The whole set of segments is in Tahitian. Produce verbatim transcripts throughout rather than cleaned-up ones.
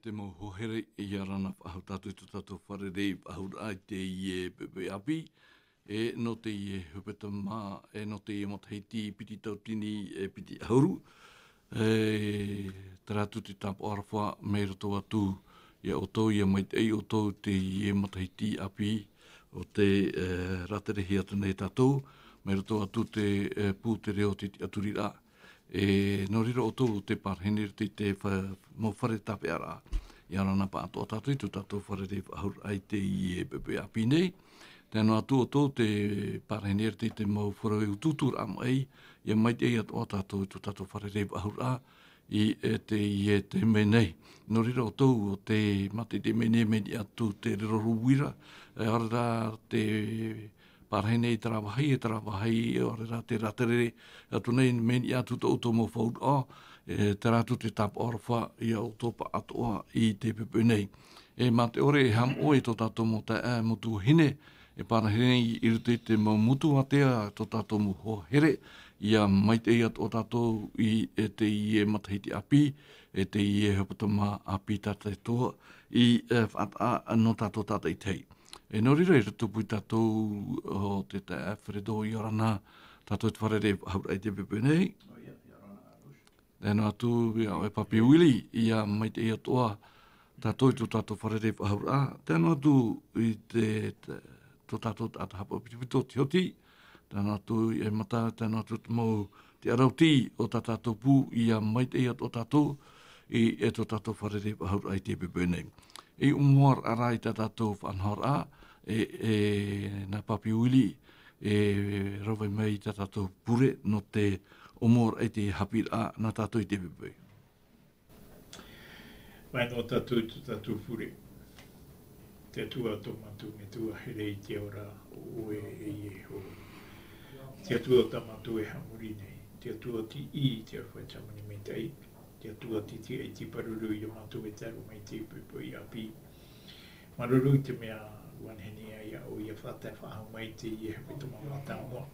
Te mau hoa here, ia ora na faʻahou tātou i tō tātou fārerei faʻahou raʻa i teie poʻipoʻi ʻāpī, e nō teie hepetoma, e nō teie matahiti piti tauatini e piti ʻahuru. E, terā atu te tāpaʻo aroha mai roto atu ia ʻoutou, ia maitaʻi ʻoutou teie matahiti ʻāpī o te, e, rāterehia atu nei tātou, mai roto atu te, e, pū te reo te tiʻaturiraʻa. E, nō reira ʻoutou te pārahi nei i te fa-, mau fare tāpeʻaraʻa. Ia ora na pāʻatoʻa tātou i tō tātou fārerei faʻahou raʻa i teie poʻipoʻi ʻāpī nei. Tae noa atu ʻoutou te pārahi nei i te mau fare utuuturaʻa mai, ia maitaʻi atoʻa tātou i tō tātou fārerei faʻahou raʻa i, e, teie taime nei. Nō reira ʻoutou ʻo tē mātaʻitaʻi mai nei, mai niʻa atu te rerorō uira, e, ʻaore rā te pārahi nei i terā vāhi, e terā vāhi, ʻaore rā te rātere atu nei, mai niʻa atu tō ʻoutou mau fauraʻa, e, terā atu te tāpaʻo aroha ia ʻoutou pāʻatoʻa i te poʻipoʻi nei. E mā te ʻore e haʻamoʻe i tō tātou mau taeaʻe, mau tuahine, e pārahi nei i roto i te mau motu ātea tō tātou mau hoa here, ia maitaʻi atoʻa tātou i, e, teie matahiti ʻāpī, e teie hepetoma ʻāpī tā tātou i, e, faʻataʻa nō tātou tātaʻitahi. E nō reira, i rotopū ia tātou, ʻo te taeaʻe Alfredo, ia ora na tātou i te fārerei faʻahou raʻa i te poʻipoʻi nei. Tae noa atu ia ʻoe Papi Willie, ia maitaʻi atoʻa tātou i tō tātou fārerei faʻahou raʻa. Tae noa atu i te, te, tō tātou taʻata haʻapaʻo pitopito, Tioti. Tae noa atu i ʻEmata, tae noa atu te mau tiʻarautī o tā tātou pū, ia maitaʻi atoʻa tātou i, e tō tātou fārerei faʻahou raʻa i te poʻipoʻi nei. E ʻōmuaraʻa rā i tā tātou faʻanahoraʻa, e, e nā Papi Willie, e rave mai i tā tātou pure nō te ʻōmuaraʻa i te haʻapiʻiraʻa nā tātou i te poʻipoʻi. Mai noa tātou i tō tātou pure. Te Atua tō mātou Metua here i te ao ra, ʻo ʻoe e Iehova. Te Atua tā mātou e haʻamori nei. Te Atua tiʻi i te aroha e te hāmani maitaʻi. Te Atua tiʻa i te pāruru ia mātou e tae roa mai i te poʻipoʻi ʻāpī. Māuruuru i te mea ʻua nehenehe ai iā ʻoe ʻia faʻatae faʻahou mai i teie hepetoma mātāmua.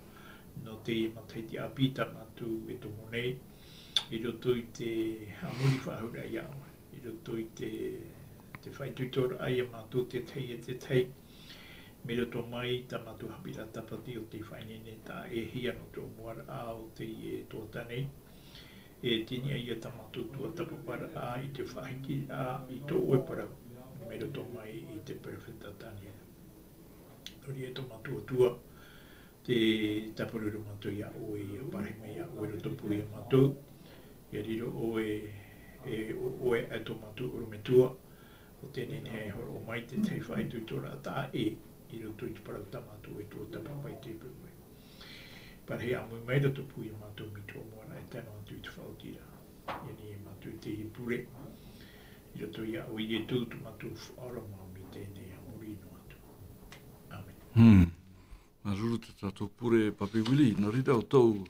Nō teie matahiti ʻāpī tā mātou e tomo nei, i roto i te haʻamori faʻahou raʻa iā ʻoe, i roto i te, te faʻaitoitoraʻa iā mātou te tahi e te tahi, mai roto mai tā mātou haʻapiʻiraʻa tāpati ʻo tei faʻaineine taʻa ʻē hia nō te ʻōmuaraʻa o teie tuhaʻa nei. E tini ai ia tā mātou tuatāpaparaʻa i te faʻahitiraʻa i tō ʻoe parau, mai roto mai i te perofeta Taniera. Nō reira, e tō mātou Atua, tē tāpura ra mātou iā ʻoe, ʻia pārahi mai iā ʻoe i rotopū iā mātou, ʻia riro ʻoe, e, ʻo ʻoe e tō mātou ʻorometua, ʻo tē nehenehe e hōroʻa mai te tahi faʻaitoitoraʻa taʻa ʻē, i roto i te parau tā mātou e tuatāpapa i te poʻipoʻi. Pārahi ʻāmui mai i rotopū iā mātou mai tō ʻoe mau ra e tae noa atu i te faʻaotiraʻa. ʻIa niʻa iā mātou i teie pure. I roto iā ʻoe Ietu tō mātou Faʻaora mau nei teie nei ʻa muri noa atu. ʻĀmene. Hmm. Māuruuru tā tātou pure, Papi Willie, nō reira ʻoutou,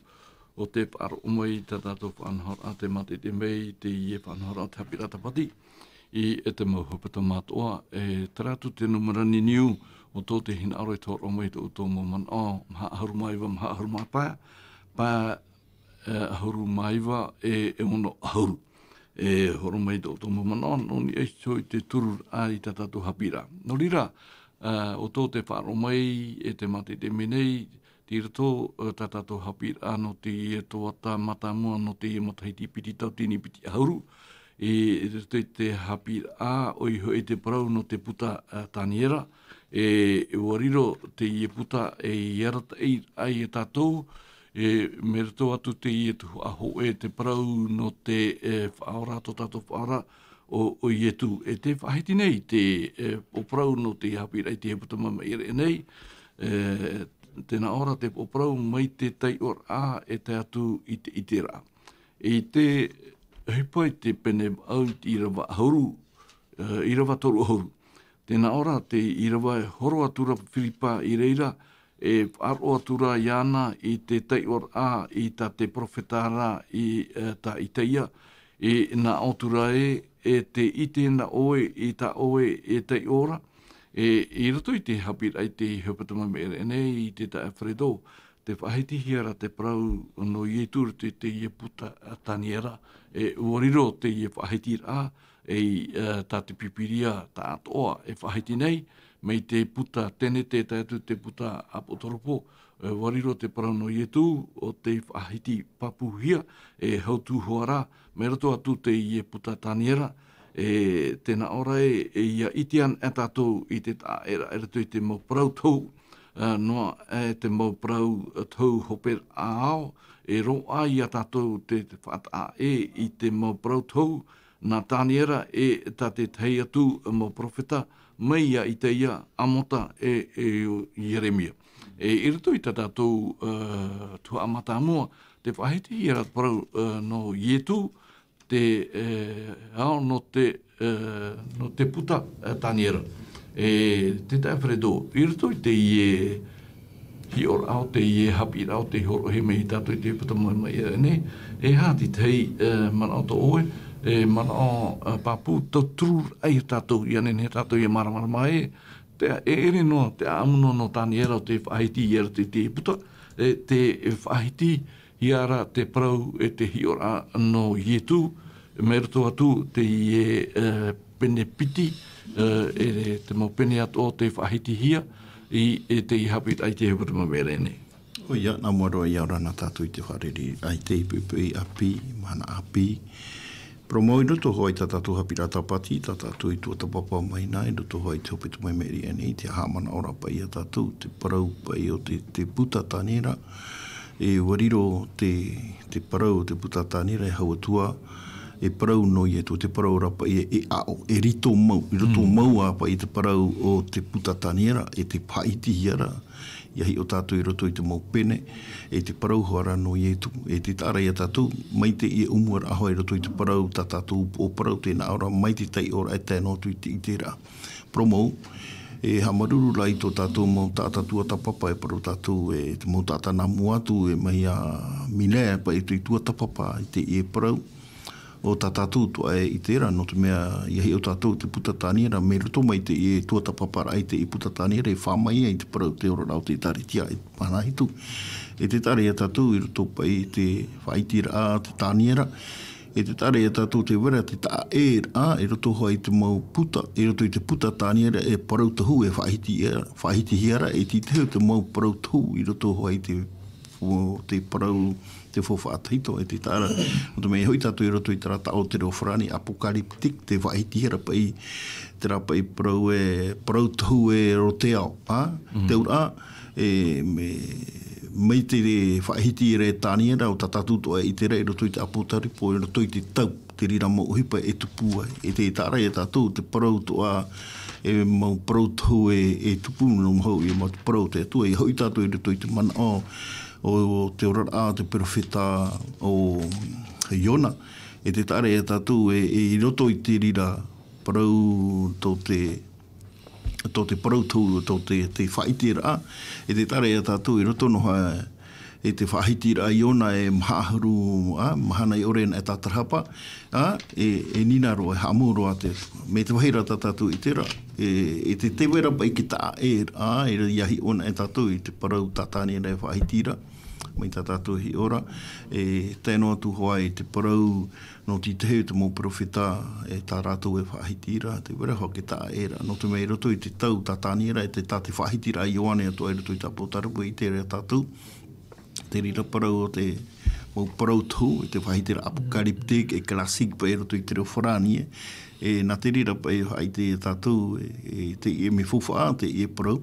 ʻo tē faʻaroʻo mai i tā tātou faʻanahoraʻa, tē mātaʻitaʻi mai i teie faʻanahoraʻa o te haʻapiʻiraʻa tāpati. I, e te mau hepetoma atoʻa, e terā atu te nūmera niuniu, ʻo tō te hinaʻaro i te hōroʻa mai i tō ʻoutou mau manaʻo, maha ʻahuru mā iva, maha ʻahuru mā pae, pae, e, ʻahuru mā iva, e, e ono ʻahuru. E hōroʻa mai i tō ʻoutou mau manaʻo, nō niʻa iho i te tururaʻa i tā tātou haʻapiʻiraʻa. Nō reira, e, ʻo tō te faʻaroʻo mai, e tē mātaʻitaʻi mai nei, tei roto, e, tā tātou haʻapiʻiraʻa nō teie tuhaʻa mātāmua, nō teie matahiti piti tauatini piti ʻahuru, e, i roto i te haʻapiʻiraʻa, ʻoia hoʻi te parau nō te puta, e, Taniera, e, ʻua riro teie puta, e, i arataʻi ai e tātou, e, mai roto atu teie tuhaʻa hōʻē te parau nō te, e, Faʻaora, tō tātou Faʻaora, ʻo, ʻo Ietu. E tē faʻahiti nei te, e, ʻōparau nō te haʻapiʻiraʻa i te hepetoma i maʻiri aʻe nei, e, tē nā ʻō ra te ʻōparau mai te taiʻoraʻa e tae atu i te ʻiteraʻa. I te ʻohipa i te pene vaʻu i te ʻīrava ʻahuru, e, ʻīrava toru ʻahuru. Tē nā ʻō ra te ʻīrava e horo atu ra Firipa i reira, e faʻaroʻo atu ra iāna i te taiʻoraʻa i tā te perofeta ra i, e, tā Itaia, e nā ʻō atu ra ē, e tē ʻite na ʻoe i tā ʻoe e taiʻo ra, e, i roto i te haʻapiʻiraʻa i te hepetoma i maʻiri aʻe nei, i te taeaʻe Alfredo, tē faʻahitihia ra te parau nō Ietu i roto i teie puta Taniera, e ʻua riro teie faʻahitiraʻa, e, e, tā te Pīpīria tāʻatoʻa e faʻahiti nei, mai te puta Tenete tae atu te puta Apotarupo, e, ʻua riro te parau nō Ietu, ʻo tei faʻahiti pāpūhia, e hautū hoʻi rā, mai roto atu teie puta Taniera, e, tē nā ʻō ra ē, e, ʻia ʻite ana tātou i te taʻa ʻē ra, i roto i te mau parau tohu, e, noa, e, te mau parau tohu hope ao, e roaʻa ia tātou te, te faʻataʻa ē i te mau parau tohu, nā Taniera e tā te tahi atu mau perofeta, mai ia Itaia, Amota e, e Ieremia. E, i roto i tā tātou, e, tuhaʻa mātāmua, tē faʻahiti ra te parau, e, nō Ietu, te, e, ao nō te, e, nō te puta, e, Taniera. E, te taeaʻe Fredo, i roto i teie hiʻoraʻa, teie haʻapiʻiraʻa, tei hōroʻahia mai ia tātou i te puta mai, mai, e, nei, e aha te tahi, e, manaʻo tō ʻoe, e, manaʻo, e, pāpū, tauturu ai ia tātou, ʻia nehenehe tātou ʻia māramarama ē, te, e ʻere noa, te ʻāʻamu noa nō Taniera ʻo tei faʻahiti i roto i te puta, e, tē faʻahiti hia ra te parau e te hiʻoraʻa nō Ietu, mai roto atu teie, e, pene piti, e, e te mau pene atoʻa tei faʻahitihia i, e te haʻapiʻiraʻa i te Hebrew Bible nei. ʻOia, nā mua roa ʻia ora na tātou i te fārereiraʻa i te poʻipoʻi ʻāpī, mahana ʻāpī. Parau mau i roto hoʻi i tā tātou haʻapiʻiraʻa tāpati, tā tātou i tuatāpapa mai na, i roto hoʻi i te hopeʻa mai Mary Ann, i te haʻamanaʻo ra paʻi ia tātou, te parau paʻi o te, te puta Taniera, e ʻua riro te, te parau o te puta Taniera e hau atu ā, e parau nō Ietu, te parau ra paʻi e, e aʻo, e rito mau, i roto Mm. mau ā paʻi te parau o te puta Taniera, e tē faʻahitihia ra, ʻia hiʻo tātou i roto i te mau pene, e te parau hoʻi ra nō Ietu, e tē taʻa ra ia tātou, mai teie ʻōmuaraʻa hoʻi i roto i te parau, tā tātou upoʻo parau, tē nā ʻō ra mai te taiʻoraʻa e tae noa atu i te, i te ʻiteraʻa. Parau mau, e haʻamāuruuru ra i tō tātou mau taʻata tuatāpapa e parau tātou e te mau taʻata nā mua atu e mai ia Miller paʻi tei tuatāpapa i teie parau. ʻO tā tātou atoʻa e ʻite ra, nō te mea ʻia hiʻo tātou te puta Taniera, mai roto mai teie tuatāpaparaʻa i teie puta Taniera, e fā mai ai te parau te oraraʻa o te ʻĒtārētia, e mahana hitu. E tē taʻa ra ia tātou i roto paʻi i te faʻahitiraʻa, te Taniera, e tē taʻa ra ia tātou te vera te taʻa ʻē ra, i roto hoʻi i te mau puta, i roto i te puta Taniera e parau tohu e faʻahiti, e faʻahitihia ra, e tē tahi te mau parau tohu i roto hoʻi i te, o te parau, te faufaʻa tahito, e tē taʻa ra. Nō te mea e hoʻi tātou i roto i terā taʻo o te reo farāni, apocalyptique, tē faʻahitihia ra paʻi, terā paʻi parau e, parau tohu e roto i te ao, ā? Mm. Te auraʻa, e, me, mai te faʻahiti ra e Taniera ʻo tā tātou atoʻa e ʻite ra i roto i te Apotarupo, i roto i te tau, te reira mau ʻohipa e tupu ai. E tē taʻa ra ia tātou, te parau atoʻa, e mau parau tohu e, e tupu, nō mahau ia mau parau o te Atua, ʻia hoʻi tātou i roto i te manaʻo o, o te oraraʻa, te perofeta o Iona. E tē taʻa ra ia tātou e, e i roto i te reira parau tō te, tō te parau tohu, tō te, te faʻahitiraʻa, e tē taʻa ra ia tātou i roto noa i te faʻahitiraʻa Iona e maha ʻahuru, ā, mahana e ʻore ana e tātarahapa, ā, e, e nīnaʻa roa, e haʻamou roa te, mai te vāhi ra tā tātou i ʻite ra, e, e te, te vera paʻi te taʻa ʻē ra, ā, e ʻia hiʻo ana e tātou i te parau tā Taniera e faʻahiti ra, mai tā tātou hiʻo ra, e tae noa atu hoʻi i te parau nō te tahi o te mau perofeta, e tā rātou e faʻahiti ra, te vera hoʻi te taʻa ʻē ra. Nō te mea i roto i te tau tā Taniera, e te, tā te faʻahitiraʻa Ioane atoʻa i roto i te Apotarupo, e ʻite ra tātou, te reira parau o te mau parau tohu, e te faʻahitiraʻa apocalyptique, e classique paʻi i roto i te reo farāni, e, e nā te reira paʻi e faʻaʻite ia tātou, e, e teie mea faufaʻa, teie parau,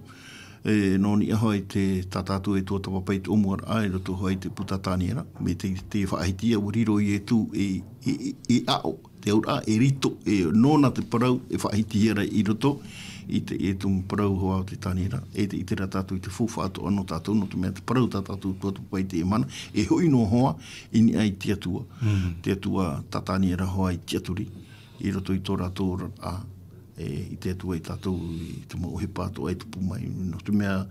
e, nō niʻa hoʻi te, tā tātou e tuatāpapa i te ʻōmuaraʻa, i roto hoʻi i te puta Taniera, mai te, te faʻahiti ʻua riro Ietu e, e, e, e aʻo, te auraʻa, e rito, e nōna te parau, e faʻahitihia ra i roto i te, e tumu parau hoʻi o te Taniera, e te, ʻite ra tātou i te faufaʻa atoʻa nō tātou, nō te mea te parau tā tātou tuatāpapa i teie mahana, e hoʻi noa hoʻi i niʻa i te Atua, Mm. te Atua tā Taniera hoʻi i tiʻaturi i roto i tō rātou oraraʻa, e, i te Atua ia tātou i te mau ʻohipa atoʻa e tupu mai. Nō te mea,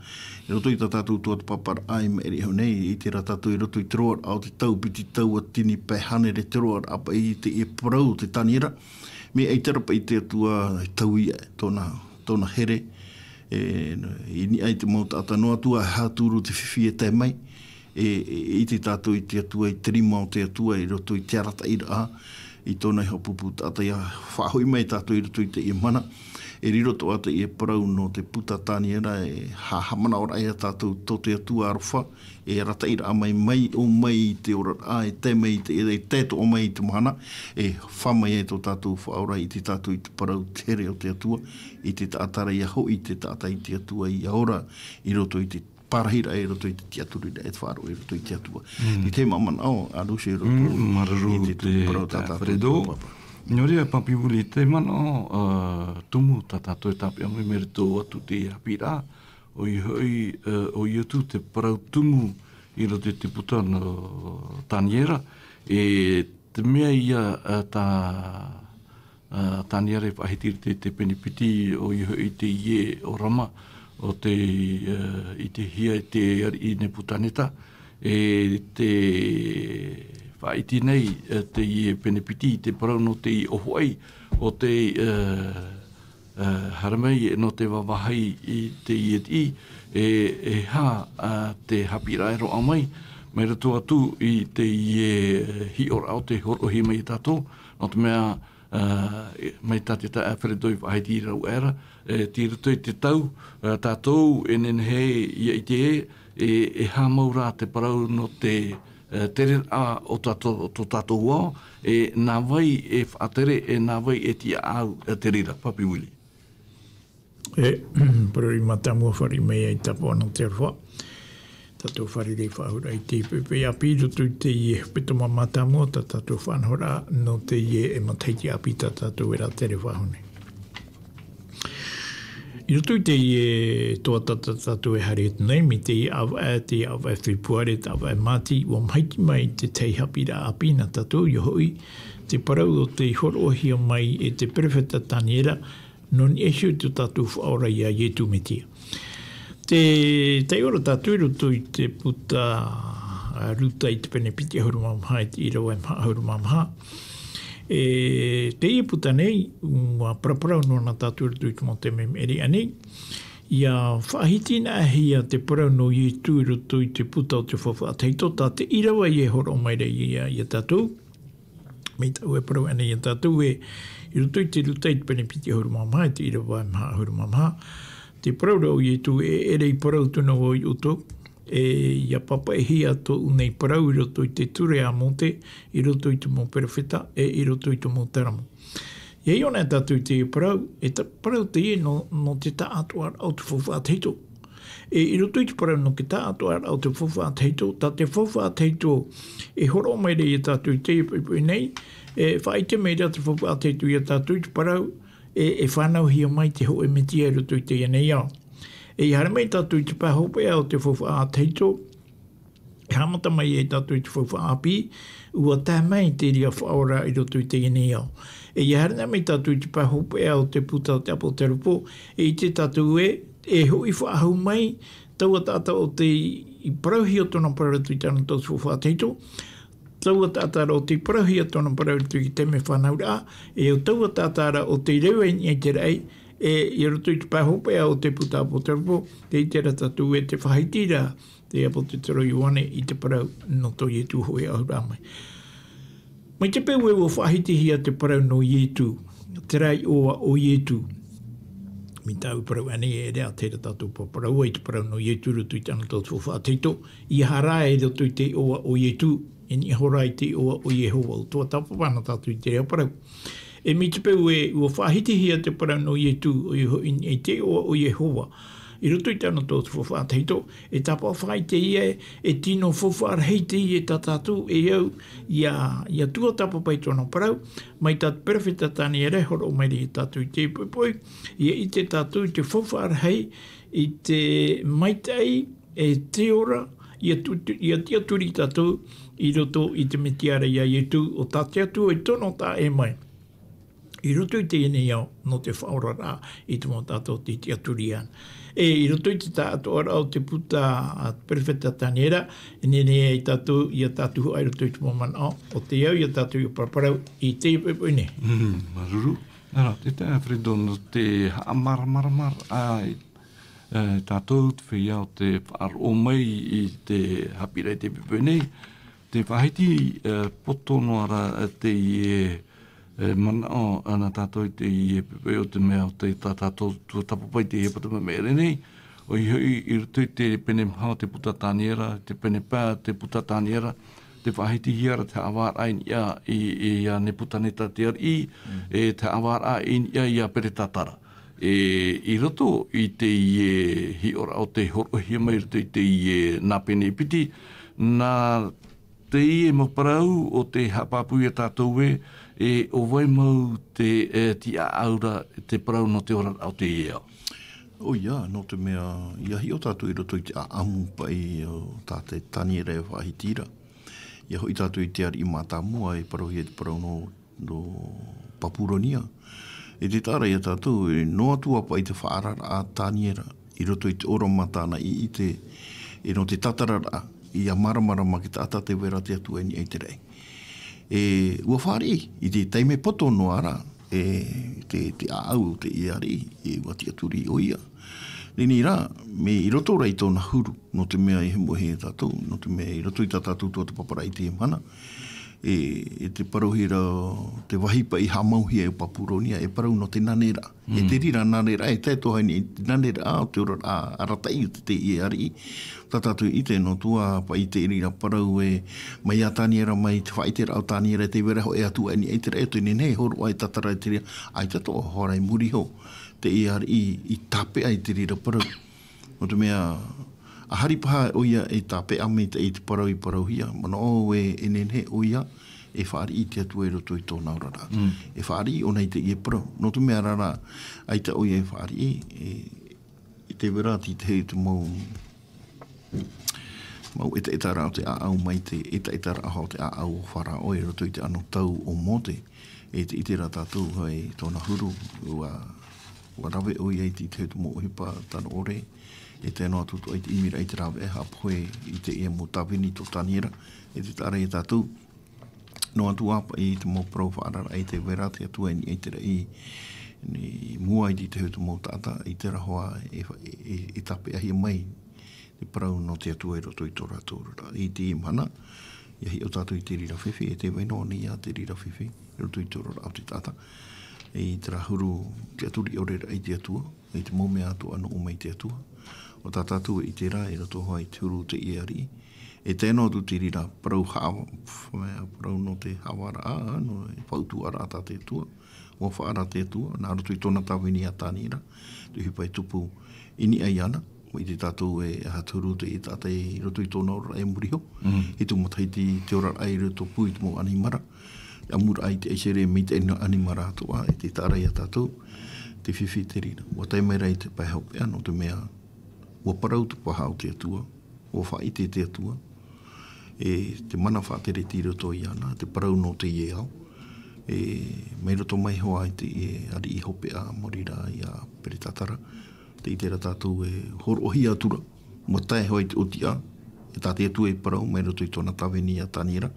i roto i tā tātou tuatāpaparaʻa i maʻiri iho nei, e ʻite ra tātou i roto i te roaraʻa o te tau piti tauatini pae hānere te roaraʻa paʻi i teie parau o te Taniera, mea ʻaita ra paʻi te Atua e tauihaʻa tōna, tōna here, e, i niʻa i te mau taʻata noa atu ā e haʻaturu te fifi e tae mai, e, e, e ʻite tātou i te Atua, i te rima o te Atua, i roto i te arataʻiraʻa, i tōna iho pupu taʻata ia faʻahoʻi mai tātou i roto i teie mahana. E riro atoʻa teie parau nō te puta Taniera e haʻamanaʻo ra ia tātou tō te Atua aroha, e arataʻiraʻa mai, mai ʻō mai i te oraraʻa, e tae mai i te, e tae atoʻa mai i te mahana, e fā mai ai tō tātou Faʻaora, ʻite tātou i te parau tere o te Atua, i te taʻata ra ia hoʻi te taʻata i te Atua ia ora i roto i te parahiraʻa, i roto i te tiʻaturiraʻa, e te faʻaroʻo i roto i te Atua. Mm. I te manaʻo, a Lucy, i roto Mm, māuruuru i te te parau tā tātou Fredo. Papa. Nō reira, Papi Willie, te manaʻo, ā, tumu tā tātou e tāpeʻa mai, mai roto atu te haʻapiʻiraʻa, ʻoia hoʻi, ā, ʻoia atu te parau tumu i roto i te puta nō Taniera, e te mea ia, ā, tā, ā, Taniera e faʻahiti i te, te pene piti, ʻoia hoʻi teie ʻōrama o te, ā, i te hia e te ariʻi Nepukaneta, e te faʻahiti nei, ā, teie pene piti i te parau nō te ʻōfaʻi o te, ā, ā, haere mai nō te vāvāhi i teie tiʻi, e, e aha, ā, te haʻapiʻiraʻa e roaʻa mai, mai roto atu i teie hiʻoraʻa o tei hōroʻahia mai ia tātou, nō te mea, ā, e, mai tā te taeaʻe Fredo i faʻahiti rāua ra, e, tei roto i te tau, ā, tātou e nehenehe ia ʻite ē, e, e aha mau rā te parau nō te, ā, tereraʻa o tātou, o tō tātou ao, e nā vai e faʻatere, e nā vai e tiʻa au, ā, te reira, Papi Willie. E, parau mātāmua fārerei mai ai tāpaʻo nō te aroha. Tātou fārerei faʻahou ra i te poʻipoʻi ʻāpī i roto i teie hepetoma mātāmua, tā tātou faʻanahoraʻa nō teie e matahiti ʻāpī tā tātou e rātere faʻahou nei. I roto i teie tuatāpapa tā tātou e haere atu nei, mai teie ʻāvaʻe, teie ʻāvaʻe Fepuare, te ʻāvaʻe Māti, ʻua mahiti mai te tahi haʻapiʻiraʻa ʻāpī nā tātou, ʻoia hoʻi, te parau o tei hōroʻahia mai e te perofeta Taniera, nō niʻa iho i tō tātou Faʻaora ia Ietu Metia. Tē taiʻo ra tātou i roto i te puta, ā, Ruta i te pene piti ʻahuru mā maha, i te ʻīrava e maha ʻahuru mā maha. E, teie puta nei, ʻua paraparau noa na tātou i roto i te mau taime meʻa riʻa nei. ʻIa faʻahiti anaʻe hia te parau nō Ietu i roto i te puta o te Faufaʻa Tahito, tā te ʻīrava ia e hōroʻa mai ra ia, ia tātou. Mai tāʻu e parau anaʻe ia tātou ē, i roto i te Ruta i te pene piti ʻahuru mā maha, i te ʻīrava e maha ʻahuru mā maha. Te parau ra ʻo Ietu ē, e ʻere i parau atu na vau ia ʻoutou, e, ʻia pāpaʻihia tōʻu nei parau i roto i te ture a Mōte, i roto i te mau perofeta, e i roto i te mau taramo. ʻIa ʻite anaʻe tātou i te parau, e te parau teie nō, nō te taʻatoʻaraʻa o te Faufaʻa Tahito. E i roto i te parau nō te taʻatoʻaraʻa o te Faufaʻa Tahito, tā te Faufaʻa Tahito e hōroʻa mai ra ia tātou i teie poʻipoʻi nei, e faʻaʻite mai ra te Faufaʻa Tahito ia tātou i te parau, e, e fānauhia mai te hōʻē Metia i roto i teie nei ao. E ʻia haere mai tātou i te pae hopeʻa o te Faufaʻa Tahito, e haʻamata mai ai tātou i te Faufaʻa ʻĀpī, ʻua tae mai te reira Faʻaora i roto i teie nei ao. E ʻia haere mai tātou i te pae hopeʻa o te puta o te ʻApoteropo, e ʻite tātou ē, e hoʻi faʻahou mai taua taʻata ʻo tei parauhia tōna parau i roto i te anotau o te Faufaʻa Tahito, taua taʻata ra ʻo tei parauhia tōna parau i roto i te taime fānauraʻa, e ʻo taua taʻata ra ʻo tei rave i niʻa i te raʻi, e, i roto i te pae hopeʻa o te puta ʻApoteropo, tē ʻite ra tātou ē tē faʻahiti ra te ʻāpōsetolo Ioane i te parau nō tō Ietu hōʻē ʻahuraʻa mai. Mai te peu ē ʻua faʻahitihia te parau nō Ietu, terā iʻoa ʻo Ietu. Mai tāʻu parau anaʻe e ʻere ā, terā tātou e parau ai te parau nō Ietu i roto i te anotau o te Faufaʻa Tahito, ʻeiaha rā i roto i te iʻoa ʻo Ietu, e niʻa iho rā i te iʻoa ʻo Iehova, ʻua tuatāpapa na tātou i terā parau. E mai te peu ē ʻua faʻahitihia te parau nō Ietu, ʻoia hoʻi i te iʻoa ʻo Iehova, i roto i te anotau o te Faufaʻa Tahito, e tāpaʻo faʻaʻite ïa ē, e tino faufaʻa rahi teie tā tātou e au ʻia, ʻia tuatāpapa i tōna parau, mai tā te perofeta Taniera e hōroʻa mai ra ia tātou i teie poʻipoʻi, ʻia ʻite tātou i te faufaʻa rahi, i te maitaʻi, e te ora, ʻia tu-, ʻia tiʻaturi tātou i roto i te Metia ra ia Ietu, ʻo tā te Atua i tono taʻa ʻē mai i roto i teie nei ao, nō te faʻaoraraʻa i te mau taʻata tei tiʻaturi ana. E i roto i te taʻatoʻaraʻa o te puta a te perofeta Taniera, e nehenehe ai tātou ʻia tātuhaʻa i roto i te mau manaʻo, ʻo tei au ia tātou ʻia paraparau i teie poʻipoʻi nei. Mm, māuruuru. Nā reira, te taeaʻe Fredo, nō te haʻamāramaramaraʻa, e, tātou te feiā ʻo tē faʻaroʻo mai i te haʻapiʻiraʻa i teie poʻipoʻi nei, tē faʻahiti, e, poto noa ra, e, teie, e, E manaʻo ana tātou i teie pēpē o te mea o te tā tātou tuatāpapa i te hepetoma i maʻiri nei, ʻoia hoʻi i roto i te pene maha o te puta Taniera, te pene pae o te puta Taniera, tē faʻahitihia ra te haʻavāraʻa i niʻa i, i, ia Nepukaneta te ariʻi, e te haʻavāraʻa i niʻa ia Peretatara. E, i roto i teie hiʻoraʻa o tē hōroʻahia mai i roto i teie nā pene piti, nā teie mau parau o tē haʻapāpū ia tātou ē, e ʻo vai mau te, e, tiʻaʻau ra te parau nō te oraraʻa o teie ao. ʻOia, nō te mea, ʻia hiʻo tātou i roto i te ʻāʻamu paʻi o tā te Taniera e faʻahiti ra. ʻIa hoʻi tātou i te ariʻi mātāmua e parauhia te parau nō, nō Papuronia. E te taʻa ra ia tātou, e noa atu ā paʻi te faʻaararaʻa a Taniera i roto i te ʻōrama tāna i ʻite, e nō te tātararaʻa, ʻia māramarama te taʻata tē vai ra te Atua i niʻa i te raʻi. E, ʻua fāriʻi, i te taime poto noa ra, e, te, te ʻāʻau o teie ariʻi, e, ʻua tiʻaturi ʻoia. Teie rā, mea i roto rā i tōna huru, nō te mea e hemo hia tātou, nō te mea i roto i tā tātou tuatāpaparaʻa i teie mahana, e, e te parauhia ra, te vāhi paʻi haʻamauhia e Papuronia, e parau nō te naneraʻa. E te reira naneraʻa, e tae atoʻa i te naneraʻa o te oraraʻa arataʻi o te, teie ariʻi. Tā tātou i ʻite noa atu ā paʻi te reira parau ē, mai iā Taniera, mai te faʻaʻiteraʻa o Taniera, tē vai ra hōʻē Atua i niʻa i te raʻi, ʻo tē nehenehe e hōroʻa e tātara i te reira, ʻaita atoʻa, hoʻi rā i muri iho, teie ariʻi i tāpeʻa i te reira parau. Nō te mea, ʻa hari paha ʻoia e tāpeʻa mai teie parau i parauhia, manaʻo au ē, e nehenehe ʻoia e fāriʻi i te Atua i roto i tōna oraraʻa. E fāriʻi ʻōna i teie parau. Nō te mea rā, ʻaita ʻoia e fāriʻi, e, i te vera i te hei te mau, mau ʻetaʻetaraʻa o te ʻāʻau mai te ʻetaʻetaraʻa o te ʻāʻau o Faraō i roto i te anotau o Mōte. E te ʻite rā tātou, ʻoia i tōna huru, ʻua, ʻua rave ʻoia i te, i te mau ʻohipa tano ʻore, e tae noa atu atoʻa i te ʻimiraʻa i te rāveʻa e haʻapohe i teie mau tāvini tō Taniera, e te taʻa ra ia tātou, noa atu ā paʻi te mau parau faʻaararaʻa i tē vai ra te Atua i niʻa i te raʻi, i mua i te, i te mau taʻata, i te rahoa e, e, e, e tāpeʻahia mai te parau nō te Atua i roto i tō rātou oraraʻa. I teie mahana, ʻia hiʻo tātou i te reira fifi, e tē vai noa nei ā te reira fifi, i roto i te oraraʻa o te taʻata. I terā huru tiʻaturi ʻore ra i te Atua, i te mau mea atoʻa nō ʻō mai te Atua. ʻO tā tātou e ʻite ra, i roto hoʻi i te huru o teie ariʻi. E tae noa atu te reira parau haʻa-, parau nō te haʻavāraʻa, nō te faʻautuʻaraʻa tā te Atua. ʻUa faʻaara te Atua, nā roto i tōna tāvini iā Taniera, te ʻohipa e tupu i niʻa iāna, ʻua ʻite tātou e aha te huru o te taʻata i roto i tōna oraraʻa i muri iho. Hitu matahiti te oraraʻa i rotopū i te mau ʻanimara, ʻamuraʻa i te ʻaisere mai te ʻanimara atoʻa, e te taʻa ra ia tātou, te fifi te reira. ʻUa tae mai ra i te pae hopeʻa, nō te mea, ʻua parau te paha o te Atua, ʻua faʻaʻite te Atua, e te mana faʻatereti i roto iāna, te parau nō teie ao, e mai roto mai hoʻi i te, e, ariʻi hopeʻa, maori rā iā Peretatara, tē ʻite ra tātou e hōroʻahia atu ra, ʻua tae hoʻi te ʻōtiʻa, e tā te Atua e parau mai roto i tōna tāvini iā Taniera,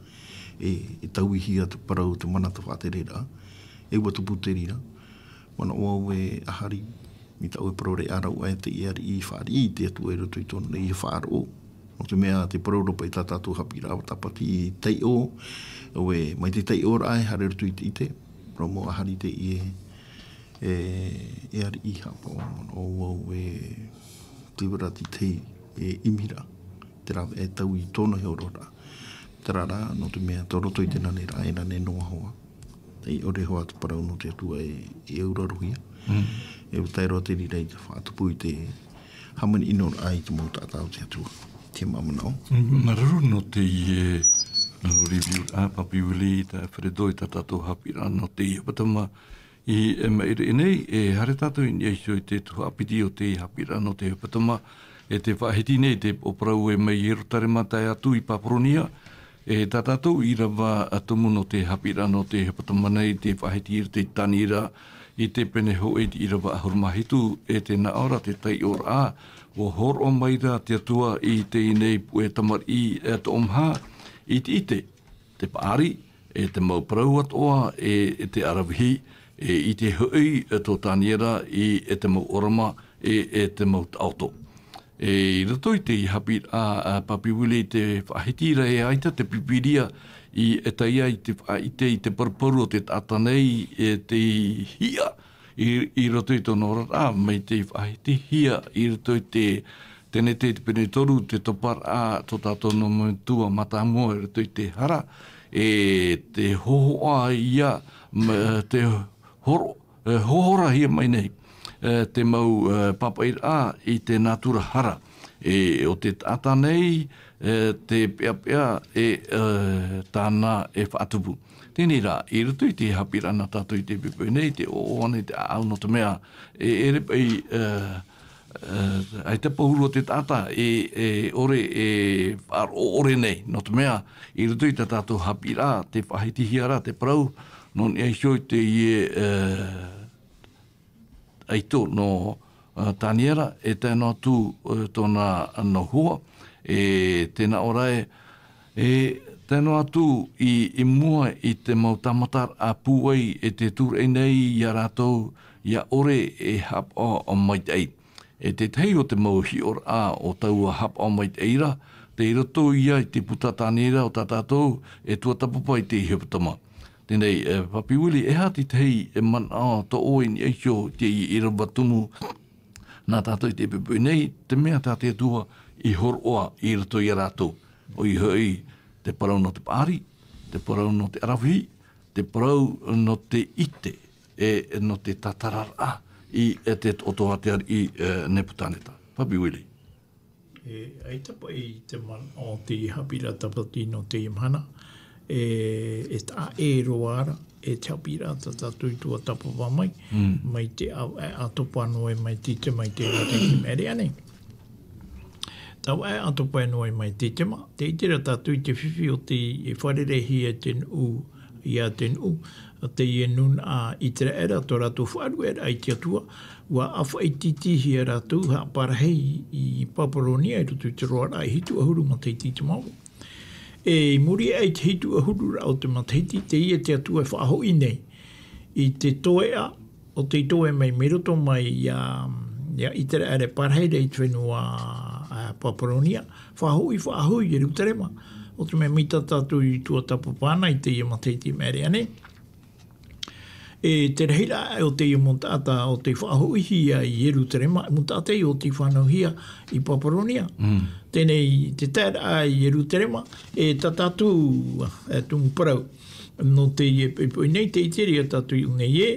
e, e tauihia te parau, te mana, te faʻatereraʻa, e ʻua tupu te reira, manaʻo au e ʻa hari, mai tāʻu e parau ra, ʻa rāua e teie ariʻi i fāriʻi i te Atua i roto i tōna nei faʻaroʻo. Nō te mea te parau ra paʻi tā tātou haʻapiʻiraʻa tāpati i taiʻo, ʻoia, mai te taiʻoraʻa e haere roto i te ʻite, parau mau ʻa hari teie, e, e ariʻi haʻapaʻo, ʻo au e te vera te tahi e ʻimiraʻa, te rāveʻa e taui i tōna hiʻoraʻa. Terā rā, nō te mea tō roto i te naneraʻa e nane noa hoʻi. Tē ʻore hoʻi te parau nō te Atua e, e aurarohia. E ʻua tae roa te reira i te faʻatupu i te hāmani ʻino raʻa i te mau taʻata o te Atua. Te mau manaʻo. Māuruuru nō teie, nō review a Papi Willie, tā Fredo, i tā tātou haʻapiʻiraʻa nō teie hepetoma i, e, maʻiri nei, e haere tātou i niʻa iho i te tuhaʻa piti o te haʻapiʻiraʻa nō te hepetoma, e tē faʻahiti nei te parau ē mai Ierutarema tae atu i Papuronia, e tā tātou ʻīrava tumu nō te haʻapiʻiraʻa nō te hepetoma nei, tē faʻahiti i roto i Taniera, i te pene hōʻē i te ʻīrava ʻahuru mā hitu, e tē nā ʻō ra te taiʻoraʻa, ʻua hōroʻa mai ra te Atua i teie nei puʻe tamariʻi, e, toʻomaha, i te ʻite, te paʻari, e te mau parau atoʻa, e, e te aravihi, e, i te hoʻi, e, tō Taniera, i, e te mau ʻōrama, e, e te mau taʻoto. E i roto i te haʻapiʻiraʻa, a, Papi Willie, te faʻahiti ra e ʻaita te Pīpīria i, e tae ai te faʻaʻite i te paruparu o te taʻata nei, e te hiʻa i, i roto i tōna oraraʻa, mai te faʻahitihia i roto i te tenete i te pene toru, te toparaʻa, tō tātou nō Metua mātāmua i roto i te hara, e te hōhoʻa ia, ma, te horo, e, hōhorahia mai nei, e, te mau, e, pāpaʻiraʻa i te nātura hara. E, o te taʻata nei, e, te peʻapeʻa, e, e, tāna e faʻatupu. Teie rā, i roto i te haʻapiʻiraʻa nā tātou i te poipoi nei, te ʻoaʻoa nei te ʻāʻau, nō te mea, e, e ʻere paʻi, e, e, ʻaita paʻi huru o te taʻata, e, e ʻore, e faʻaroʻo ʻore nei, nō te mea, i roto i tā tātou haʻapiʻiraʻa, te faʻahitihia ra te parau, nō niʻa iho i teie, e, ʻaito nō, e, Taniera, e tae noa atu, e, tōna noa hoa, e tē nā ʻō ra ē, e tae noa atu i, i mua i te mau tāmataraʻa pūai e tē tūraʻi nei ia rātou, ia ʻore e haʻapaʻo maitaʻi. E tētahi o te mau hiʻoraʻa o taua haʻapaʻo maitaʻi ra, tei roto ia i te puta Taniera o tā tātou e tuatāpapa i te hepetoma. Teie nei, e, Papi Willie, e aha te tahi e manaʻo tō ʻoe i niʻa iho i te ʻīrava tumu nā tātou i te poipoi nei, te mea tā te Atua i hōroʻa i roto ia rātou. ʻOia hoʻi, te parau nō te paʻari, te parau nō te ʻaravihi, te parau nō te ʻite, e nō te tātararaʻa i, e te toʻotoʻo a te ariʻi, e, Nepukaneta. Papi Willie. E, ʻaita paʻi te manaʻo o te haʻapiʻiraʻa tāpati nō teie mahana. E, e taʻa ʻē roa ra, e te haʻapiʻiraʻa tā tātou i tuatāpapa mai, Mm. mai te ʻāvaʻe ʻātopa noa mai te, te, mai te, mai te, mai te mea nei. Tāvaʻe ʻātopa noa mai te tema, tē ʻite ra tātou i te fifi o te, e fārereihia e te nuʻu, ia te nuʻu, teie nūnaʻa ʻĪteraʻera, tō rātou faʻarueraʻa i te Atua, ʻua ʻāfaʻi tītīhia rātou, haʻaparahi i, i Paparonia, i roto i te roaraʻa e hitu ʻahuru matahiti i te mao. E i muri aʻe i te hitu ʻahuru ra o te matahiti, teie te Atua e faʻahoʻi nei i te toeʻa, o te toe mai, mai roto mai ia, ia ʻĪteraʻera e parahi ra i te fenua, a, Paparonia, faʻahoʻi, faʻahoʻi i Ierutarema. ʻO te mea mai tā tātou i tuatāpapa ana i teie matahiti i maʻiri aʻe nei. E te rahiraʻa o teie mau taʻata o tei faʻahoʻihia i Ierutarema, mau taʻata ia o tei fānauhia i Paparonia. Mm. Teie nei te taeraʻa i Ierutarema, e tā tātou, e, tumu parau. Nō teie poipoi nei, tē ʻite ra tātou i ʻō nei ē,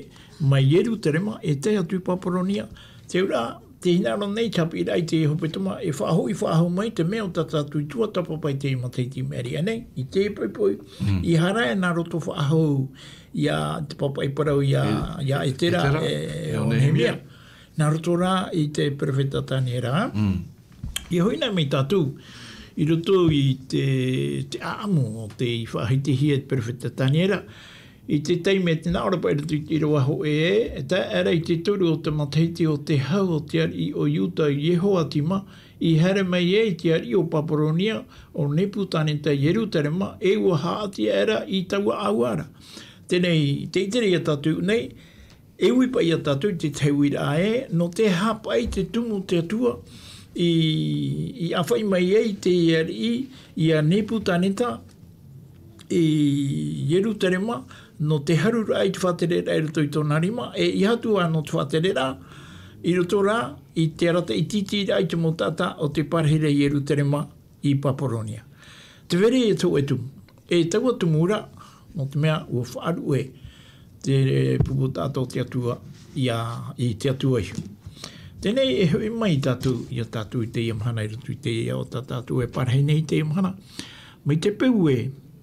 mai Ierutarema, e tae atu i Paparonia. Te auraʻa, tē hinaʻaro nei te haʻapiʻiraʻa i te hepetoma, e faʻahoʻi faʻahou mai te mea o tā tātou i tuatāpapa i te matahiti i maʻiri aʻe nei, i te poipoi, Mm. i hara e nā roto faʻahou, ia te pāpaʻi parau, ia, E, ia ʻEtera, ʻEtera, e, e ʻo ʻo Nehemia. Nehemia. Nā roto rā i te perofeta Taniera. Mm. ʻIa hoʻi na mai tātou, i roto i te, te ʻāʻamu o tei faʻahitihia e te perofeta Taniera, i te taime tē nā ʻō ra paʻi i roto i te ʻīrava hōʻē, e tae aʻera i te toru o te matahiti o te hau o te ariʻi o Iuda, Iehoiakima, i haere mai ai te ariʻi o Paparonia, ʻo Nepukaneta i Ierutarema, e ʻua haʻati aʻera i taua ʻāua ra. Teie nei, tē ʻite ra tātou nei, e ui paʻi ia tātou i te tahi uiraʻa ē, nō te haʻapaʻo i te tumu o te Atua, i, i ʻāfaʻi mai ai te ariʻi, ia Nepukaneta, i Ierutarema, nō te haruraʻa i te faʻatereraʻa i roto i tōna rima, e ʻeiaha atu ā nō te faʻatereraʻa, i roto rā, i te arataʻi tītīraʻa i te mau taʻata o tei parahi ra i Ierutarema, i Paparonia. Te vere e tō e tumu. E taua tumu ra, nō te mea ʻua faʻaruʻe te pupu taʻata o te Atua, ia, i te Atua iho. Teie nei e hoʻi mai tātou, ia tātou i teie mahana i roto i teie ao tā tātou e parahi nei i teie mahana. Mai te peu ē,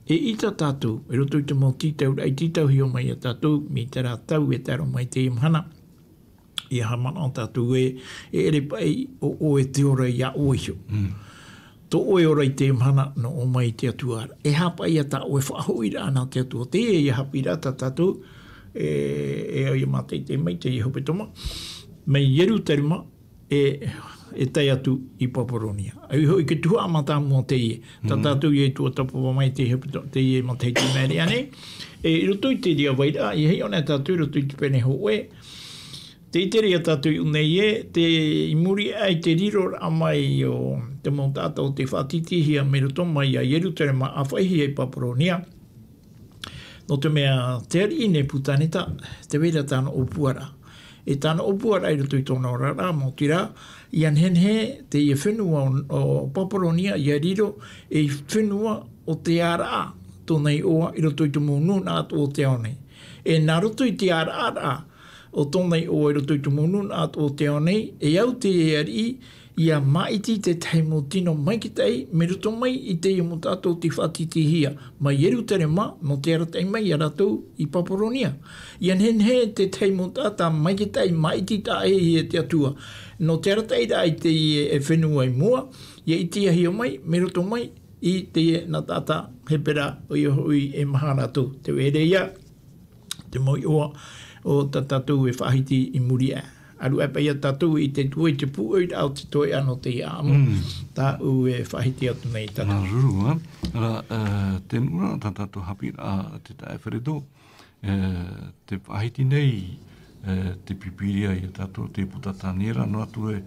e ʻita tātou, i roto i te mau tītauraʻa i tītauhia mai ia tātou, mai terā tau e tae roa mai i teie mahana. ʻIa haʻamanaʻo tātou ē, e ʻere paʻi ʻo, ʻo e te ora ia ʻoe iho. Mm. Tō ʻoe ora i teie mahana, nō ʻō mai te Atua ra. E aha paʻi ia tā ʻoe faʻahoʻiraʻa nā te Atua. Teie ia haʻapiʻiraʻa tā tātou, e, e au ia mātaʻitaʻi mai teie hepetoma. Mai Ierutarema, e, e tae atu i Paparonia. ʻA ia hoʻi te tuhaʻa mātāmua teie. Tā Mm. tātou ia i tuatāpapa mai teie hepeto-, teie matahiti i maʻiri aʻe nei. E, i roto i te reira vairaʻa, ʻia hiʻo na tātou i roto i te pene hōʻē. Te ʻite ra ia tātou i ʻō nei ē, te, i muri aʻe i te riroraʻa mai o te mau taʻata o tei faʻatītīhia mai roto mai iā Ierutarema ʻa faʻaʻitehia i Papuronia. Nō te mea, te ariʻi Nepukaneta, tē vai ra tāna ʻōpuaraʻa. E tāna ʻōpuaraʻa i roto i tōna oraraʻa, maoti rā, ʻia nehenehe teie fenua o, o Papuronia, ʻia riro ei fenua o te āraʻa, tōna iʻoa i roto i te mau nūnaʻa atoʻa o te ao nei. E nā roto i te āraʻaraʻa o tōna iʻoa i roto i te mau nūnaʻa atoʻa o te ao nei, e au te ariʻi, ʻia māʻiti te tahi mau tino maitaʻi, mai roto mai i teie mau taʻata o tei faʻatītīhia, mai Ierutarema, nō te arataʻi mai ia rātou i Papuronia. ʻIa nehenehe te tahi mau taʻata maitaʻi, māʻiti taʻa ʻē e te Atua. Nō te arataʻiraʻa i teie fenua i mua, ʻia ʻitehia mai, mai roto mai i teie nā taʻata Hepera, ʻoia hoʻi e maha rātou. Tē vai ra ia te mau iʻoa o tā tātou e faʻahiti i muri aʻe. ʻAru aʻe paʻi ia tātou i te tuai te pūʻoiraʻa o te toeʻa nō teie ʻāʻamu. Mm. Tāʻu e faʻahiti atu nei tātou. Māuruuru, ā. Ara, ā, te nuʻu ra tā tātou haʻapiʻiraʻa te taeaʻe Feredo, ā, te faʻahiti nei, ā, te Pīpīria ia tātou te puta Taniera, noa atu e,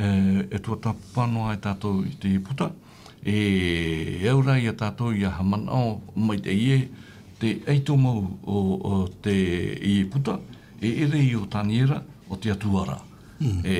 ā, e tuatāpapa noa e tātou i te puta, e au ra ia tātou ʻia haʻamanaʻo maitaʻi ē, te ʻaito mau o, o te, i puta, e ʻere i ʻō Taniera, ʻo te Atua ra. Mm. E,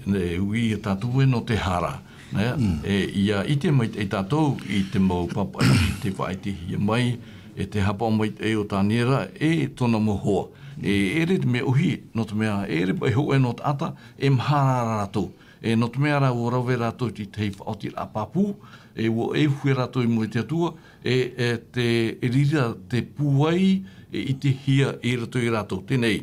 e ui ia tātou ē nō te hara. Nē? Mm. E, ʻia ʻite maitaʻi tātou i te mau pāpaʻi, te faʻaʻitehia mai, e te haʻapaʻo maitaʻi o Taniera, e tōna mau hoa. E, e ʻere te mea ʻōhie, nō te mea, e ʻere paʻi hōʻē nō taʻata, e mahara rātou. E nō te mea rā, ʻua rave rātou i te tahi faʻaotiraʻa pāpū, e ʻua ʻeʻere rātou i mua i te Atua, e, e te, e reira te pūai, e ʻitehia i roto ia rātou. Teie nei,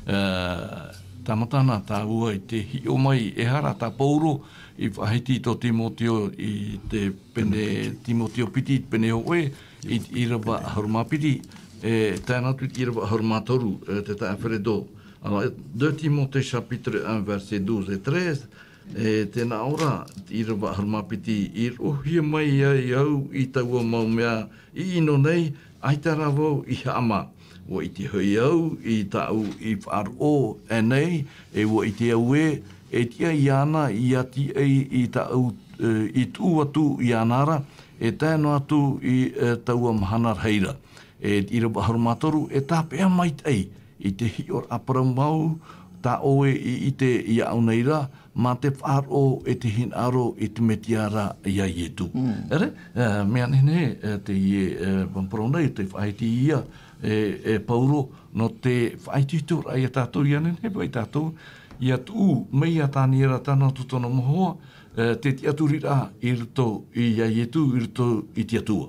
ā, tāmatana tāua i te hiʻo mai, e aha rā tā Paulo i faʻahiti i tō Timoteo i te pene, Timoteo piti, pene hōʻē, i, ʻīrava ʻahuru mā piti, e, tae noa atu i te ʻīrava ʻahuru mā toru, e, te taeaʻe Feredo. Alors, deux Timothée chapitre un, verset douze et treize, e, tē nā ʻō ra, ʻīrava ʻahuru mā piti, i roʻohia mai ai au i taua mau mea ʻino nei, ʻaita rā vau i haʻamā. ʻUa ʻite hoʻi au i tāʻu i faʻaroʻo aʻenei, e ʻua ʻite au ē, e tiʻa iāna ʻia tīaʻi i tāʻu, e, i tuʻu atu iāna ra, e tae noa atu i, e, taua mahana rahi ra. E te ʻīrava ʻahuru mā toru, e tāpeʻa maitaʻi i te hiʻoraʻa parau mau, tā ʻoe i ʻite iāʻu nei ra, mā te faʻaroʻo e te hinaʻaro i te Mesia ra iā Ietu. Mm. ʻEre, e, mea nehenehe, e, teie, e, parau nei, te faʻahiti ia, e, e Paulo, nō te faʻaitoitoraʻa ia tātou, ʻia nehenehe paʻi tātou, ʻia tuʻu mai iā Taniera, tae noa atu tōna mau hoa, e, te tiʻaturiraʻa i roto iā Ietu, i roto i te Atua.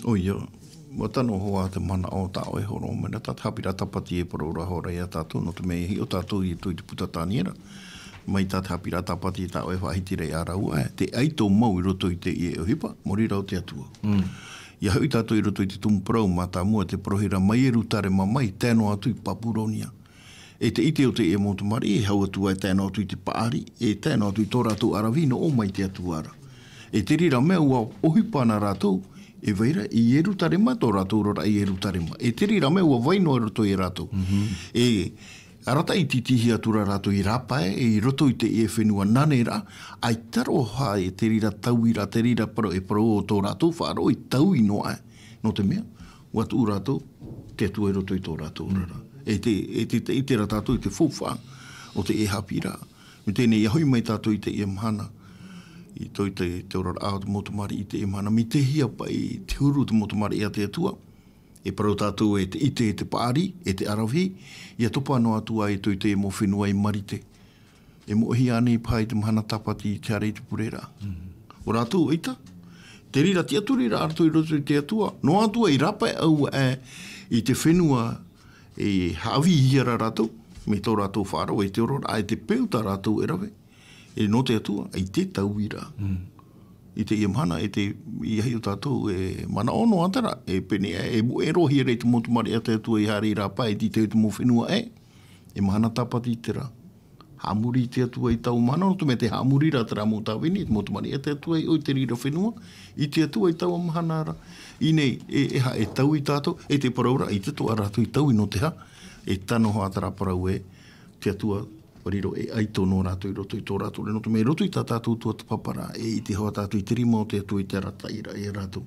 ʻOia, ʻua tano hoʻi te manaʻo tā ʻoe e hōroʻa mai ra, tā te haʻapiʻiraʻa Tāpati e parau ra hoʻi ra iā tātou, nō te mea e hiʻo tātou i roto i te puta Taniera. Mai tā te haʻapiʻiraʻa Tāpati tā ʻoe e faʻahiti ra iā rāua, e, te ʻaito mau i roto i teie ʻohipa, maori rā ʻo te Atua. Mm. ʻIa hoʻi tātou i roto i te tumu parau mātāmua, te parauhia ra mai Ierutarema mai, tae noa atu i Papuronia. E te ʻite o teie mau tamariʻi, e hau atu ai tae noa atu i te paʻari, e tae noa atu i tō rātou ʻaravihi nō ʻō mai te Atua ra. E te reira mea ʻua ʻohipa na rātou, e vai ra i Ierutarema, tō rātou oraraʻa i Ierutarema. E te reira mea ʻua vai noa i roto ia rātou. Mhm. E arataʻi tītīhia atu ra rātou i rāpae, e i roto i teie fenua naneraʻa, ʻaita roa e te reira tauiraʻa, te reira parau, e parau o tō rātou faʻaroʻo i taui noa aʻe. Nō te mea, ʻua tuʻu rātou, te Atua i roto i tō rātou oraraʻa. E te, e te, te, ʻite ra tātou i te faufaʻa o teie haʻapiʻiraʻa. Mai teie nei, ʻia hoʻi mai tātou i teie mahana, i roto i te, te oraraʻa o te mau tamariʻi i teie mahana, mai te hea paʻi te huru o te mau tamariʻi a te Atua. E parau tātou e te ʻite, e te paʻari, e te ʻaravihi, ʻia topa noa atu ai i roto i teie mau fenua i Marite. E moʻehia ānei paha i te mahana Tāpati i te haere i te pureraʻa? Mhm. ʻO rātou ʻaita, te reira tiʻaturiraʻa rātou i roto i te Atua, noa atu ai i rāpae ʻau aʻe i te fenua e haʻavīhia ra rātou, mai tō rātou faʻaroʻo i te oraraʻa, e te peu tā rātou e rave. E nō te Atua, ʻaita e tauiraʻa. Mm. I teie mahana, e te, ʻia hiʻo tātou, e manaʻo noa atu ra, e pēneiaʻe, e moʻe roa hia ra i te mau tamariʻi a te Atua i haere i rāpae, i te, i te mau fenua ʻē. E mahana Tāpati terā. Haʻamori i te Atua i taua mahana, nō te mea tē haʻamori ra terā mau tāvini, te mau tamariʻi a te Atua i ʻō i te reira fenua, i te Atua i taua mahana ra. Teie nei, e, e ha-, e taui tātou, e te parau ra, ʻaita atoʻa rātou i taui nō te aha, e tano hoʻi terā parau ē, te Atua, ʻUa riro e ʻaito nō rātou i roto i tō rātou reo, nō te mea i roto i tā tātou tuatāpaparaʻa, e ʻite hoʻi tātou i te rima o te Atua i te arataʻiraʻa ia rātou.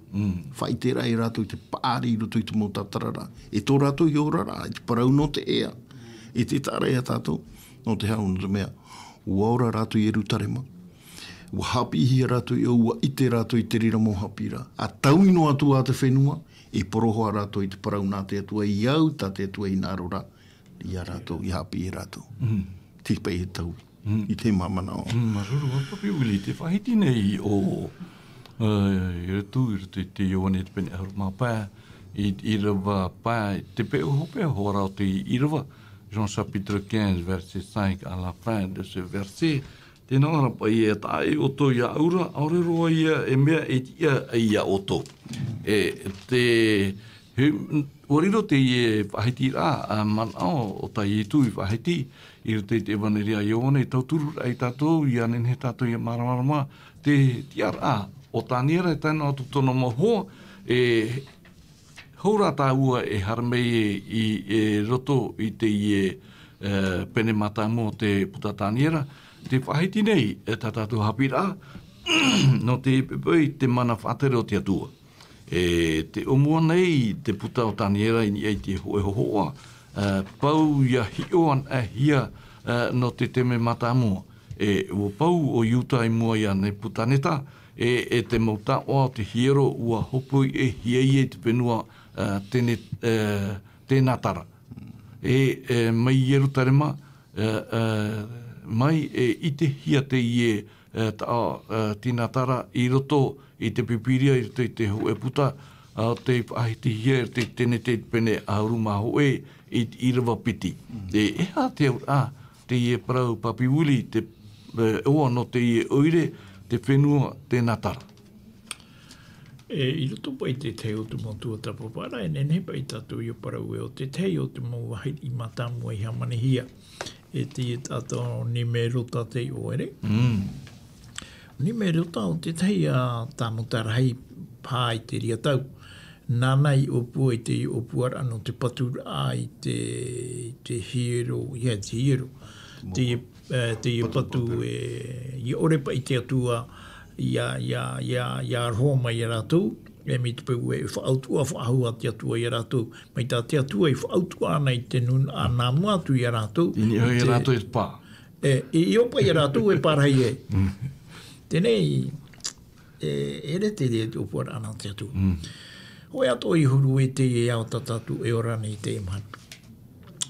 Faʻaʻiteraʻa ia rātou i te paʻari i roto i te mau tātararaʻa. E tō rātou i oraraʻa, i te parau nō te ea. E te taʻaraʻa ia tātou, nō te hau, nō te mea, ʻua ora rātou i Ierutarema. ʻUa haʻapiʻihia rātou i ʻō, ʻua ʻite rātou i te reira mau haʻapiʻiraʻa. ʻA taui noa atu ā te fenua, e poroho ā rātou i te parau nā te Atua, i au tā te Atua i hinaʻaro ra ia rātou, i haʻapiʻi rātou. Te paʻi e taui, i te mau manaʻo. Māuruuru, ʻua Papi Willie, te faʻahiti nei ʻo, e, i roto, i roto i te Ioane te pene ʻahuru mā pae, i, ʻīrava pae, te peu hopeʻa hoʻi ra o te ʻīrava, Jean chapitre quinze, verset cinq, à la fin de ce verset, tē nā ʻō ra paʻi ē, taʻa ʻē ʻoutou iāʻu ra, ʻaore roa ia e mea e tiʻa ai iā ʻoutou. E, te, he, ʻua riro teie faʻahitiraʻa, ā, manaʻo o tā Ietu i faʻahiti, i roto i te ʻEvaneria a Ioane, e tauturu ai tātou, ʻia nehenehe tātou ʻia māramarama, te tiʻaraʻa o Taniera, e tae noa atu tōna mau hoa, e, hou rā tāua e haere mai i, i roto i teie, e, pene mātāmua o te puta Taniera, te faʻahiti nei, e, tā tātou haʻapiʻiraʻa, nō te poʻipoʻi te mana faʻatere o te Atua. E, tē ʻōmua nei te puta o Taniera i niʻa i te hōʻē hōhoʻa, e, pau ʻia hiʻo anaʻe hia, e, nō te taime mātāmua. E, ʻua pau ʻo Iuta i mua ia Nepukaneta, e, e te mau taoʻa o te hiero ʻua hōpoiʻahia ia i te fenua, e, Tene-, e, Tenatara. E, e, mai Ierutarema, e, e, mai e ʻitehia teie, e, taoʻa, e, Tenatara i roto i te Pīpīria, i roto i te hōʻē puta, ā, tei faʻahitihia i roto i te Tenete i te pene ʻahuru mā hōʻē i te ʻīrava piti. E, e aha te auraʻa, teie parau Papi Willie, te, e, ʻoia nō teie ʻoire, te fenua Tenatara. E, i roto paʻi i te tahi o te mau tuatāpaparaʻa, e nehenehe paʻi tātou ʻia parau ē, ʻo te tahi o te mau vāhi mātāmua i hāmanihia. E te, e tātou Nimerota tei ʻō, ʻere? Nimerota ʻo te tahi, ā, tāmata rahi paha i te reira tau. Nāna i ʻōpua i te ʻōpuaraʻa nō te paturaʻa i te, i te hiero, ia te hiero. Te, e, te patu, patu, patu. E, ʻia ʻore paʻi te Atua, ʻia, ʻia, ʻia, ʻia roa mai ia rātou, e mai te peu e faʻautuʻa faʻahou ā te Atua ia rātou, mai tā te Atua i faʻautuʻa ana i te nūnaʻa nā mua atu ia rātou. I niʻa ia rātou i te pā. E, i, i ʻō paʻi ia rātou e pārahi ē. Teie, e, ʻere te reira te ʻōpuaraʻa nā te Atua. Hōʻē atoʻa i huru ē teie ao tā tātou e ora nei i teie mahana.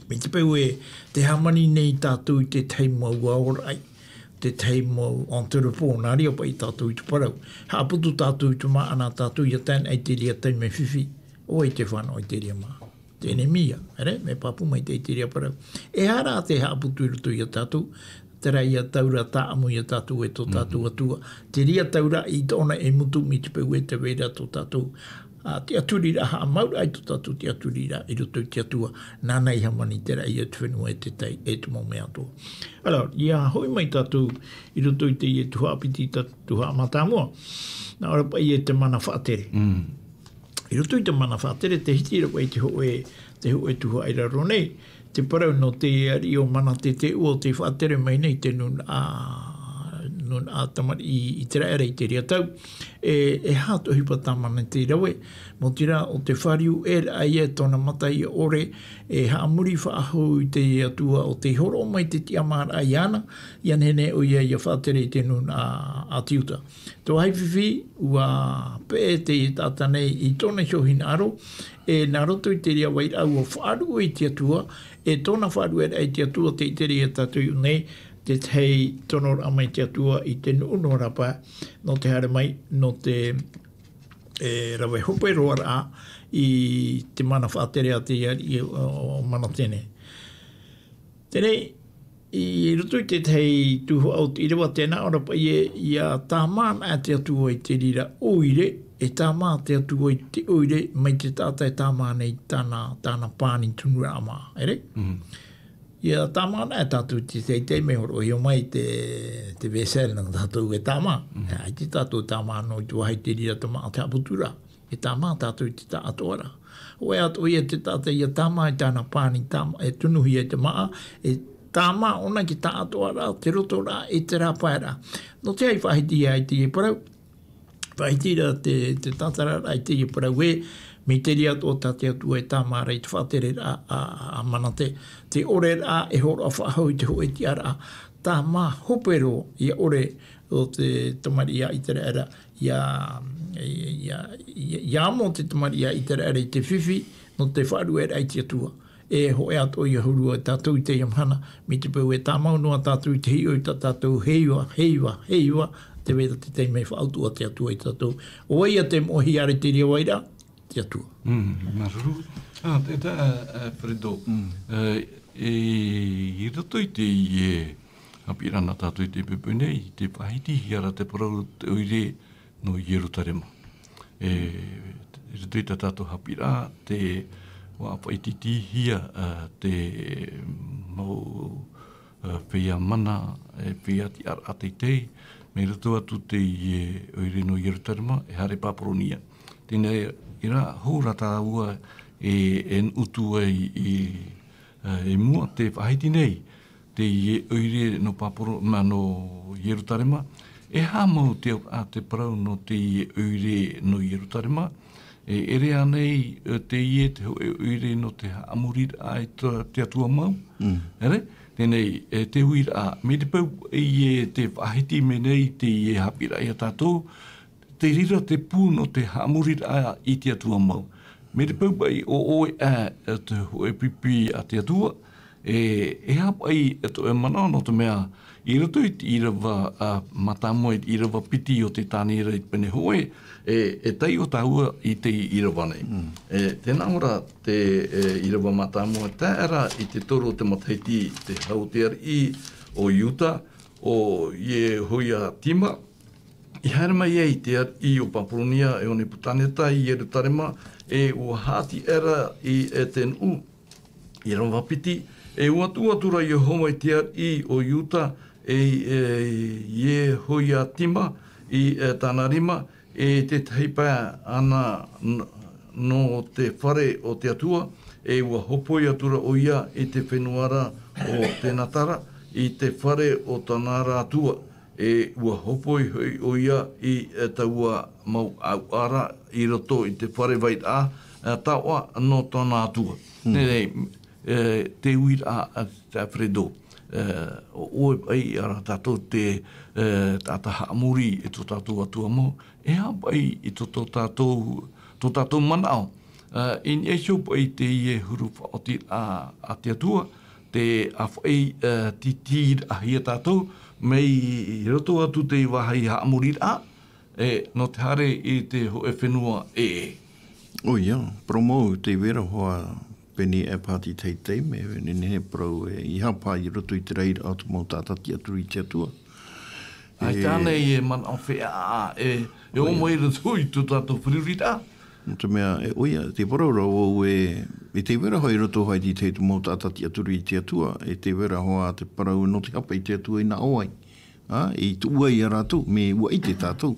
Mai te peu ē, tē hāmani nei tātou i te tahi mau aoraʻi, te tahi mau entrepôt, nā reira paʻi tātou i te parau. Haʻaputu tātou i te māʻa nā tātou ʻia tae ana i te reira taime fifi, ʻo vai te fānaʻo i te reira māʻa. Teie nei ia, ʻere, mea pāpū maitaʻi te reira parau. E aha rā te haʻaputu i roto ia tātou, terā ia taura tāʻamu ia tātou e tō tātou Atua. Te reira taura i tōna e mutu mai te peu e tē vai ra tō tātou, ā, tiʻaturiraʻa, haʻamauraʻa i tō tātou tiʻaturiraʻa i roto i te Atua. Nāna i hāmani terā ia te fenua e te tai, e te mau mea atoʻa. Alors, ʻia hoʻi mai tātou i roto i teie tuhaʻa piti, tā tuhaʻa mātāmua. Nā ʻō ra paʻi ē te mana faʻatere. I roto i te mana faʻatere, tē hiti ra paʻi te hōʻē, te hōʻē tuhaʻa i raro nei, te parau nō te ariʻi ʻo Manase te ua, tei faʻatere mai nei te nūnaʻa, nūnaʻa tamariʻi ʻĪteraʻera i te reira tau. E, e aha te ʻohipa tā Manase tei rave, nō te reira ʻo te fāriuʻeraʻa ia tōna mata ʻia ʻore, e haʻamori faʻahou i te Atua ʻo tei hōroʻa mai te tiʻamāraʻa iāna, ʻia nehenehe ʻoia ʻia faʻatere i te nūnaʻa a te Iuta. Tō vāhi fifi, ʻua peʻe te taʻata nei i tōna iho hinaʻaro, e nā roto i te reira vairaʻa ʻua faʻaruʻe i te Atua, e tōna faʻaruʻeraʻa i te Atua tē ʻite ra ia tātou i ʻō nei, te tahi tonoraʻa mai te Atua i te nuʻu noa ra paʻi, nō te haere mai, nō te, e, rave hope roa ra i te mana faʻatere a te ariʻi ʻo Manase nei. Teie, i roto i te tahi tuhaʻa o te ʻīrava, tē nā ʻō ra paʻi ē, ʻia tāmā anaʻe te Atua i te reira ʻoire, e tāmā te Atua i te ʻoire, mai te taʻata e tāmā nei tāna, tāna pāni tunuraʻa māʻa, ʻere? ʻIa tāmā anaʻe tātou i te tahi taime, hōroʻahia mai te, te vaisselle nā tātou e tāmā. ʻAita tātou e tāmā noa i te vāhi i te reira te māʻa te haʻaputuraʻa. E tāmā tātou i te taʻatoʻaraʻa. Hōʻē atoʻa ia te taʻata ʻia tāmā i tāna pāni tāmā, e tunuhia i te māʻa, e tāmā ʻōna i te taʻatoʻaraʻa, te rotoraʻa, i te rāpaeraʻa. Nō te aha i faʻahiti ai teie parau? Faʻahiti ra te, te tātararaʻa i teie parau ē, mai te reira atoʻa tā te Atua e tāmā ra i te faʻatereraʻa a, a, a Manate. Te ʻoreraʻa e hōroʻa faʻahou i te hōʻē tiʻaraʻa. Tāmā hope roa, ʻia ʻore ʻo te tamariʻi a ʻĪteraʻera, ʻia, ʻia, ʻia, ʻia amo te tamariʻi a ʻĪteraʻera i te fifi, nō te faʻaruʻeraʻa i te Atua. E hōʻē atoʻa ʻia huru ā tātou i teie mahana, mai te peu e tāmau noa tātou i te hiʻo i tā tātou heiva, heiva, heiva, tē vai ra te taime e faʻautuʻa te Atua ia tātou. ʻO vai ïa te moʻehia ra i te reira vairaʻa? Te Atua. Mm, māuruuru. Ah, te, te, eh, eh, Fredo. Mm. Eh, e, i roto i teie, eh, haʻapiʻiraʻa nā tātou i teie poʻipoʻi nei, tē faʻahitihia ra te parau te ʻoire nō Ierutarema. E, i roto i tā tātou haʻapiʻiraʻa, tē faʻaʻitehia, eh, te mau, eh, feiā mana, e feiā tiʻaraʻa teitei, mai roto atu teie ʻoire nō Ierutarema, e haere Papuronia. Teie nei, ʻia hou ra tāua e, e nuʻu atu ai i, eh, i mua, tē faʻahiti nei, teie ʻoire nō Papuro-, mā, nō Ierutarema, e aha mau te auraʻa, te parau nō teie ʻoire nō Ierutarema, e ʻere ānei, eh, teie te hōʻē ʻoire nō te haʻamoriraʻa i te, te Atua mau? Mm. ʻEre? Teie nei, e te uiraʻa, mai te peu ē tē faʻahiti mai nei teie haʻapiʻiraʻa ia tātou, te reira te pū nō te haʻamoriraʻa i te Atua mau. Mai te peu paʻi ʻo ʻoe ā, e te hōʻē pipi a te Atua, e, e aha paʻi tō ʻoe manaʻo, nō te mea, i roto i te ʻīrava, a, mātāmua, i te ʻīrava piti o te Taniera i te pene hōʻē, e, e taiʻo tāua i te ʻīrava nei. Mm. E, tē nā ʻō ra te, e, ʻīrava mātāmua, tae ra i te toru o te matahiti, te hau o te ariʻi o Iuta, ʻo Iehoiatima, i haere mai ai te ariʻi o Papuronia e ʻo Nepukaneta i Ierutarema, e ʻua haʻati ra i, e te nuʻu, ʻīrava piti, e ʻua tuʻu atu ra Iehova i te ariʻi o Iuta, e, e Iehoiatima, i, e tāna rima, e tētahi pae ana n-, nō te fare o te Atua, e ʻua hōpoi atu ra ʻoia i te fenua ra o Tekoa, i te fare o tāna ra Atua, e ʻua hōpoi hoʻi ʻoia i, e taua mau ʻauʻa ra i roto i te fare vairaʻa, e, taoʻa nō tāna Atua. Mm. Teie nei, e, te uiraʻa, e, te Alfredo, e, ʻo ʻoe paʻi, ʻaore ra tātou te, e, taʻata haʻamori i tō tātou Atua mau, e aha paʻi i tō, tō tātou, tō tātou manaʻo, e, i niʻa iho paʻi i teie huru faʻaotiraʻa a te Atua, te ʻāfaʻi, e, tītīraʻahia tātou, mai roto atu te vāhi haʻamoriraʻa, e, nō te haere i te hōʻē fenua ʻē. ʻOia, parau mau, tē vai ra hoʻi pēnei e pāti teitei, mea nehenehe parau e, ʻeiaha paʻi i roto i te raʻi o te mau taʻata tiʻaturi i te Atua. ʻAita ānei e manaʻo feiā, e, e ʻō mai i roto i tō tātou feruriraʻa. Nō te mea, e, ʻoia, tē parau ra vau e, e tē vai ra hoʻi i roto hoʻi i te, te mau taʻata tiʻaturi i te Atua, e tē vai ra hoʻi te parau nō te hape i te Atua i nā ʻō ai. Ā, i tuʻu ai ia rātou, mea ʻua ʻite tātou.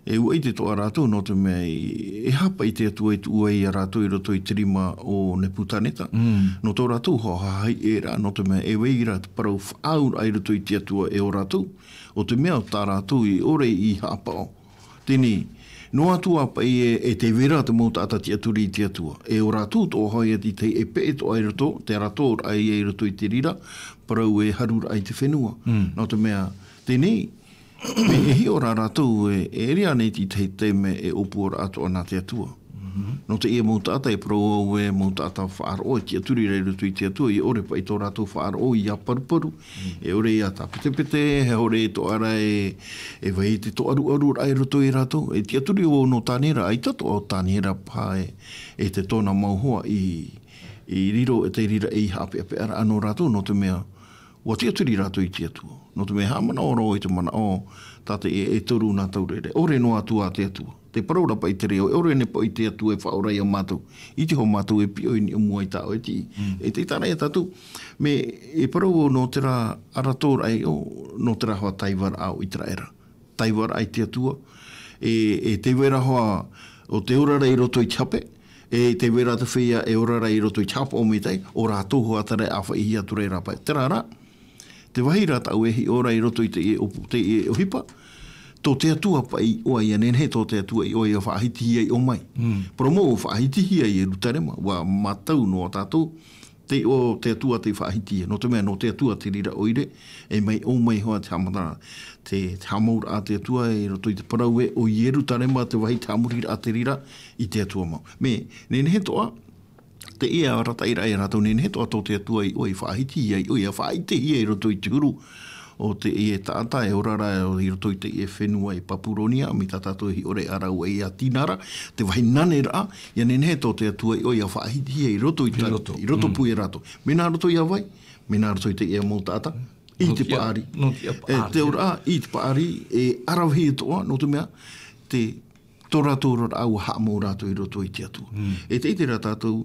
E ʻua ʻite atoʻa rātou, nō te mea, e, e hape i te Atua i tuʻu ai ia rātou i roto i te rima o Nepukaneta. Mm. Nō tō rātou haʻahaʻiraʻa, nō te mea, e vai ra te parau faʻaauraʻa i roto i te Atua e ʻo rātou, ʻo te mea ʻo tā rātou i ʻore i haʻapaʻo. Teie nei, noa atu ā paʻi e, e tē vai ra te mau taʻata tiʻaturi i te Atua. E ʻo rātou atoʻa hoʻi ia te tahi e peʻe atoʻa i roto, te arataʻiraʻa i roto i te reira, parau e haruraʻa i te fenua. Mm. Nō te mea, teie nei, mea e hiʻo ra rātou e, e ʻere ānei te tahi taime e ʻōpua ra atoʻa nā te Atua. Mhm. Nō teie mau taʻata e parau au e mau taʻata faʻaroʻo e tiʻaturi ra i roto i te Atua, e ʻore paʻi tō rātou faʻaroʻo ʻia paruparu, mm, e ʻore ʻia tāpetepete, e ʻore atoʻa ra e, e vai te tōʻaruʻaruraʻa i roto ia rātou. E tiʻaturi vau nō Taniera, ʻaita atoʻa ʻo Taniera paha e, e te tōna mau hoa i, i riro e te reira ei haʻapeʻapeʻaraʻa nō rātou, nō te mea, ʻua tiʻaturi rātou i te Atua. Nō te mea haʻamanaʻo roa i te manaʻo, tā te e, e toru nā Taurere. ʻOre noa atu ā te Atua. Tē parau ra paʻi te reo, e ʻore nei paʻi te Atua e faʻaora ia mātou. ʻIte hoʻi mātou e piʻo i niʻa i mua i tā ʻoe e tiʻi. Mm. E tē ʻite ra ia tātou. Mea e parau au nō terā arataʻiraʻa, nō terā hoʻi taivaraʻa o Iteraera. Taivaraʻa i te Atua, e, e tē vai ra hoʻi ʻo te ora ra i roto i te hape, E te vera te feiā e ora ra i roto i te hāpaʻo maitaʻi, ʻo rātou hoʻi terā e ʻāfaʻihia atu ra i rāpae. Terā rā, te vāhi rā tāʻu e hiʻo ra i roto i teie ʻōpū, teie ʻohipa, tō te Atua paʻi iʻoa ïa, nehenehe tō te Atua iʻoa ïa faʻahitihia iʻo mai. Parau mau, faʻahitihia i Ierutarema, ʻua mātau noa tātou, te iʻo o te Atua tei faʻahitihia, nō te mea, nō te Atua te reira ʻoire, e mai ʻō mai hoʻi te haʻamata-, te, te haʻamauraʻa a te Atua i roto i te parau ē, ʻo Ierutarema te vāhi te haʻamoriraʻa te reira i te Atua mau. Mea, nehenehe atoʻa, teie arataʻiraʻa ia rātou, nehenehe atoʻa tō te Atua iʻoa i faʻahitihia, iʻoa ïa faʻaʻitehia i roto i te huru o teie taʻata e ora ra i roto i teie fenua i Papuronia, mai tā tātou e hiʻo ra i ʻāraʻua ia Tinara, te vāhi naneraʻa, ʻia nehenehe tō te Atua iʻoa ïa faʻahitihia i roto i ta-, i roto pū ia rātou. Mea nā roto ia vai, mea nā roto i teie mau taʻata, i te paʻari. E, te auraʻa, i te paʻari, e ʻaravihi atoʻa, nō te mea, te, tō rātou oraraʻa ʻua haʻamau rātou i roto i te Atua. E te, i terā tātou,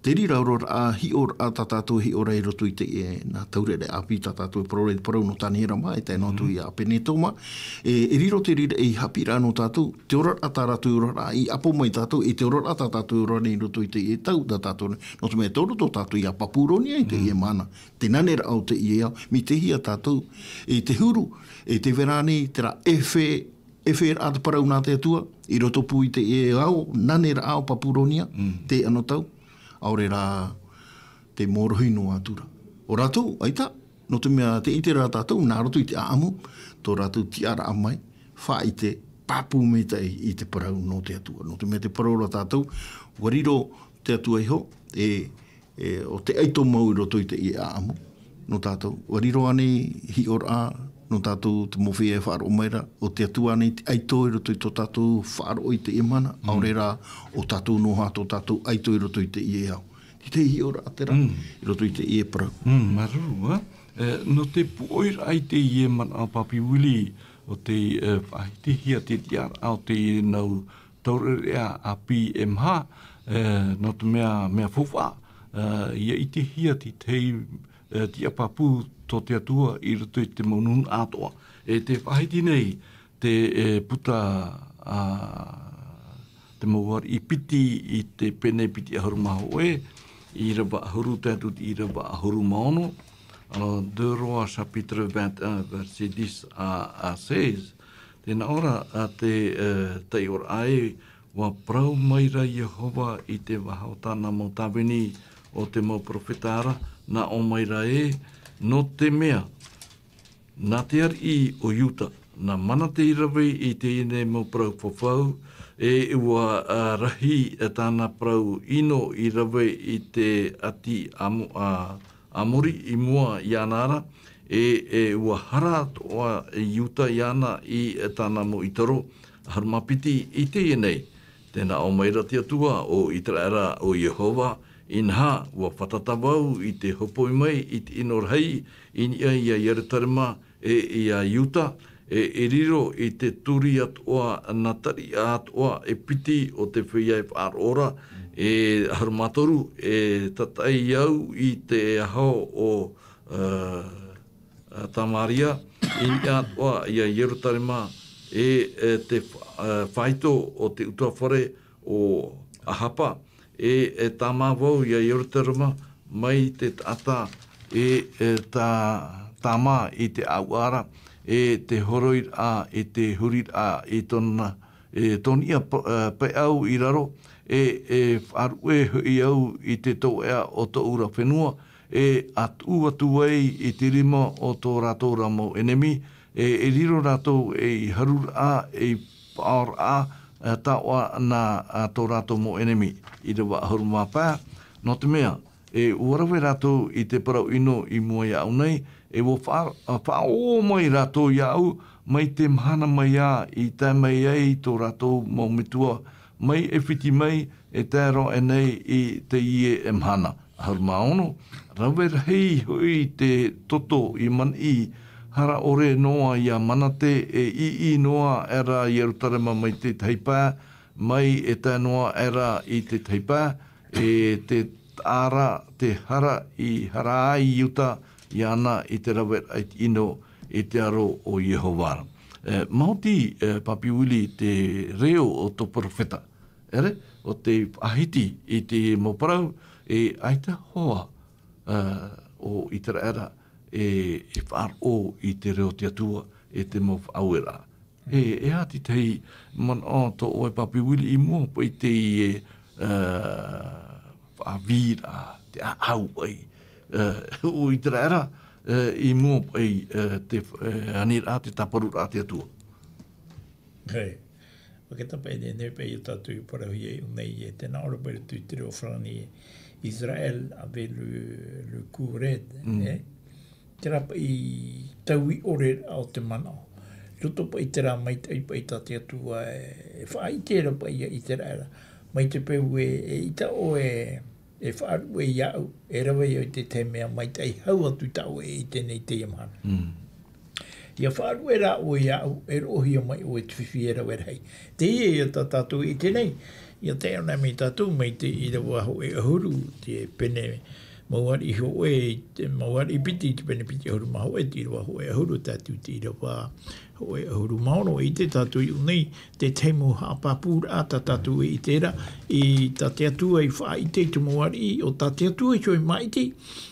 te reira oraraʻa, hiʻoraʻa, tā tātou e hiʻo ra i roto i te, e, nā taureʻareʻa ʻāpī, tā tātou e parau ra i te parau nō Taniera mā, e tae noa atu ia Apenetoma. E, e riro te reira ei haʻapiʻiraʻa nō tātou, te oraraʻa tā rātou e ora ra, i ʻapo mai tātou, e te oraraʻa tā tātou e ora nei i roto i teie tau, tā tātou, nō te mea e toro tō tātou ia Papuronia i teie mahana. Te naneraʻa o teie ao, mai tei hea tātou, e te huru, e te vera nei, terā e fe, e feraʻa te parau nā te Atua, i roto pū i teie ao, naneraʻa o Papuronia, te anotau, ʻaore rā te mōrohi noa atu ra. ʻO rātou, ʻaita, nō te mea te ʻite ra tātou, nā roto i te ʻāʻamu, tō rātou tiʻaraʻa mai, faʻaʻite, pāpū maitaʻi i te parau nō te Atua. Nō te mea te parau ra tātou, ʻua riro te Atua iho, e, e, ʻo te ʻaito mau i roto i teie ʻāʻamu. Nō tātou, ʻua riro ānei hiʻoraʻa, nō tātou te mau feiā e faʻaroʻo mai ra, ʻo te Atua ānei te ʻaito i roto i tō tātou faʻaroʻo i teie mahana, ʻaore rā, ʻo tātou noa tō tātou ʻaito i roto i teie ao. Te tahi hiʻoraʻa terā, i roto i teie parau. Mm, māuruuru, ā. E, nō te pūʻoiraʻa i teie manaʻo Papi Willie, ʻo te, e, faʻahitihia te tiʻaraʻa o te nau taureʻareʻa ʻāpī e maha, e, nō te mea, mea faufaʻa, e, ʻia ʻitehia te tahi, e, tiʻapāpū tō te Atua i roto i te mau nunaʻa atoʻa. E te faʻahiti nei, te, e, puta, ā, te mau ariʻi Piti i te pene piti ʻahuru mā hōʻē, ʻīrava ʻahuru tae atu i te ʻīrava ʻahuru mā ono, alors, deux Rois chapitre vingt et un, verset dix à, à seize. Tē nā ʻō ra, ā, te, e, taiʻoraʻa ē, ʻua parau mai ra Iehova i te vaha o tāna mau tāvini ʻo te mau perofeta ra, nā ʻō mai ra ē, nō te mea, nā te ariʻi o Iuta, nā Manate i rave i teie nei mau parau fafau, e ʻua, ā, rahi, e, tāna parau ʻino i rave i te ʻāti Amo-, ā, Amori i mua iāna ra, e, e ʻua hara atoʻa Iuta iāna i, e, tāna mau ʻītaro, ʻahuru mā piti i teie nei. Tē nā ʻō mai ra te Atua o Iteraera, ʻo Iehova, inaha, ʻua fātata vau i te hopoi mai i te ʻino rahi i niʻa iā Ierutarema, e iā Iuta, e, e riro i te turi atoʻa, nā tariʻa atoʻa, e piti o te feiā e faʻaroʻo ra, e ʻahuru mā toru, e tātaʻi au i te aho o, ā, ā, Tamaria, i niʻa atoʻa iā Ierutarema, e, e te fa-, ā, faito o te ʻutuāfare o Ahapa, e, e tāmā vau iā Ierutarema, mai te taʻata, e, e tā-, tāmā i te ʻāuʻa ra, e te horoiraʻa, e te huriraʻa, i tōna, e tōna ïa pa-, e, peʻau i raro, e, e faʻaruʻe hoʻi au i te tōʻea o tōʻu ra fenua, e ʻa tuʻu atu ai i te rima o tō rātou ra mau ʻenemi, e, e riro rātou ei haruraʻa, ei paʻoraʻa, e, taoʻa nā, ā, tō rātou mau ʻenemi. ʻĪrava ʻahuru mā pae, nō te mea, e, ʻua rave rātou i te parau ʻino i mua iāʻu nei, e ʻua faʻa-, ā, faʻaō mai rātou iāʻu, mai te mahana mai ā i tae mai ai tō rātou mau metua, mai ʻAifiti mai, e tae roa aʻe nei i teie mahana. ʻAhuru mā ono, rave rahi hoʻi te toto i Manaʻi, hara ʻore noa iā Manate, e ʻī noa aʻera Ierutarema mai te tahi pae, mai e tae noa aʻera i te tahi pae, e te taʻa ra te hara i hara ai Iuta iāna i te raveraʻa i te ʻino i te aro o Iehova ra. E, maoti, e, Papi Willie, te reo o tō perofeta. ʻere, ʻo tei faʻahiti i te mau parau, e ʻaita hoa, ā, ʻo Iteraera, e, e faʻaroʻo i te reo o te Atua, e te mau faʻaueraʻa. E, e aha te tahi manaʻo tō ʻoe Papi Willie i mua paʻi i te, e, ā, faʻavīraʻa, te ʻāʻau paʻi, ā, ʻo Iteraera, ā, i mua paʻi, ā, te, ā, aniraʻa, te tāparuraʻa a te Atua. Hei. Ua ke tapa e nei paʻi ia tātou i parauhia i ʻō nei, e tē nā ʻō ra paʻi i roto i te reo farāni, Israël avait le, le cœur raide, Mm. e? Terā paʻi taui ʻore o te manaʻo. Roto paʻi terā maitaʻi paʻi tā te Atua e, e faʻaʻite ra paʻi ia Iteraera. Mai te peu e, e ʻaita ʻoe e faʻaruʻe iāʻu, e rave au i te tahi mea maitaʻi hau atu i tā ʻoe e ʻite nei i teie mahana. Mm. ʻIa faʻaruʻe rā ʻoe iāʻu, e roʻohia mai ʻoe i te fifi e rave rahi. Teie ia tā tātou e ʻite nei, ʻia tae ana mai tātou mai te ʻīrava hōʻē ʻahuru, te pene mau ariʻi hōʻē, te mau ariʻi piti, te pene piti ʻahuru mā hōʻē, te ʻīrava hōʻē ʻahuru, tae atu i te ʻīrava hōʻē ʻahuru mā ono, e ʻite tātou i ʻō nei, te tahi mau haʻapāpūraʻa tā tātou e ʻite ra, i tā te Atua i faʻaʻite i te mau ariʻi, ʻo tā te Atua iho e māʻiti,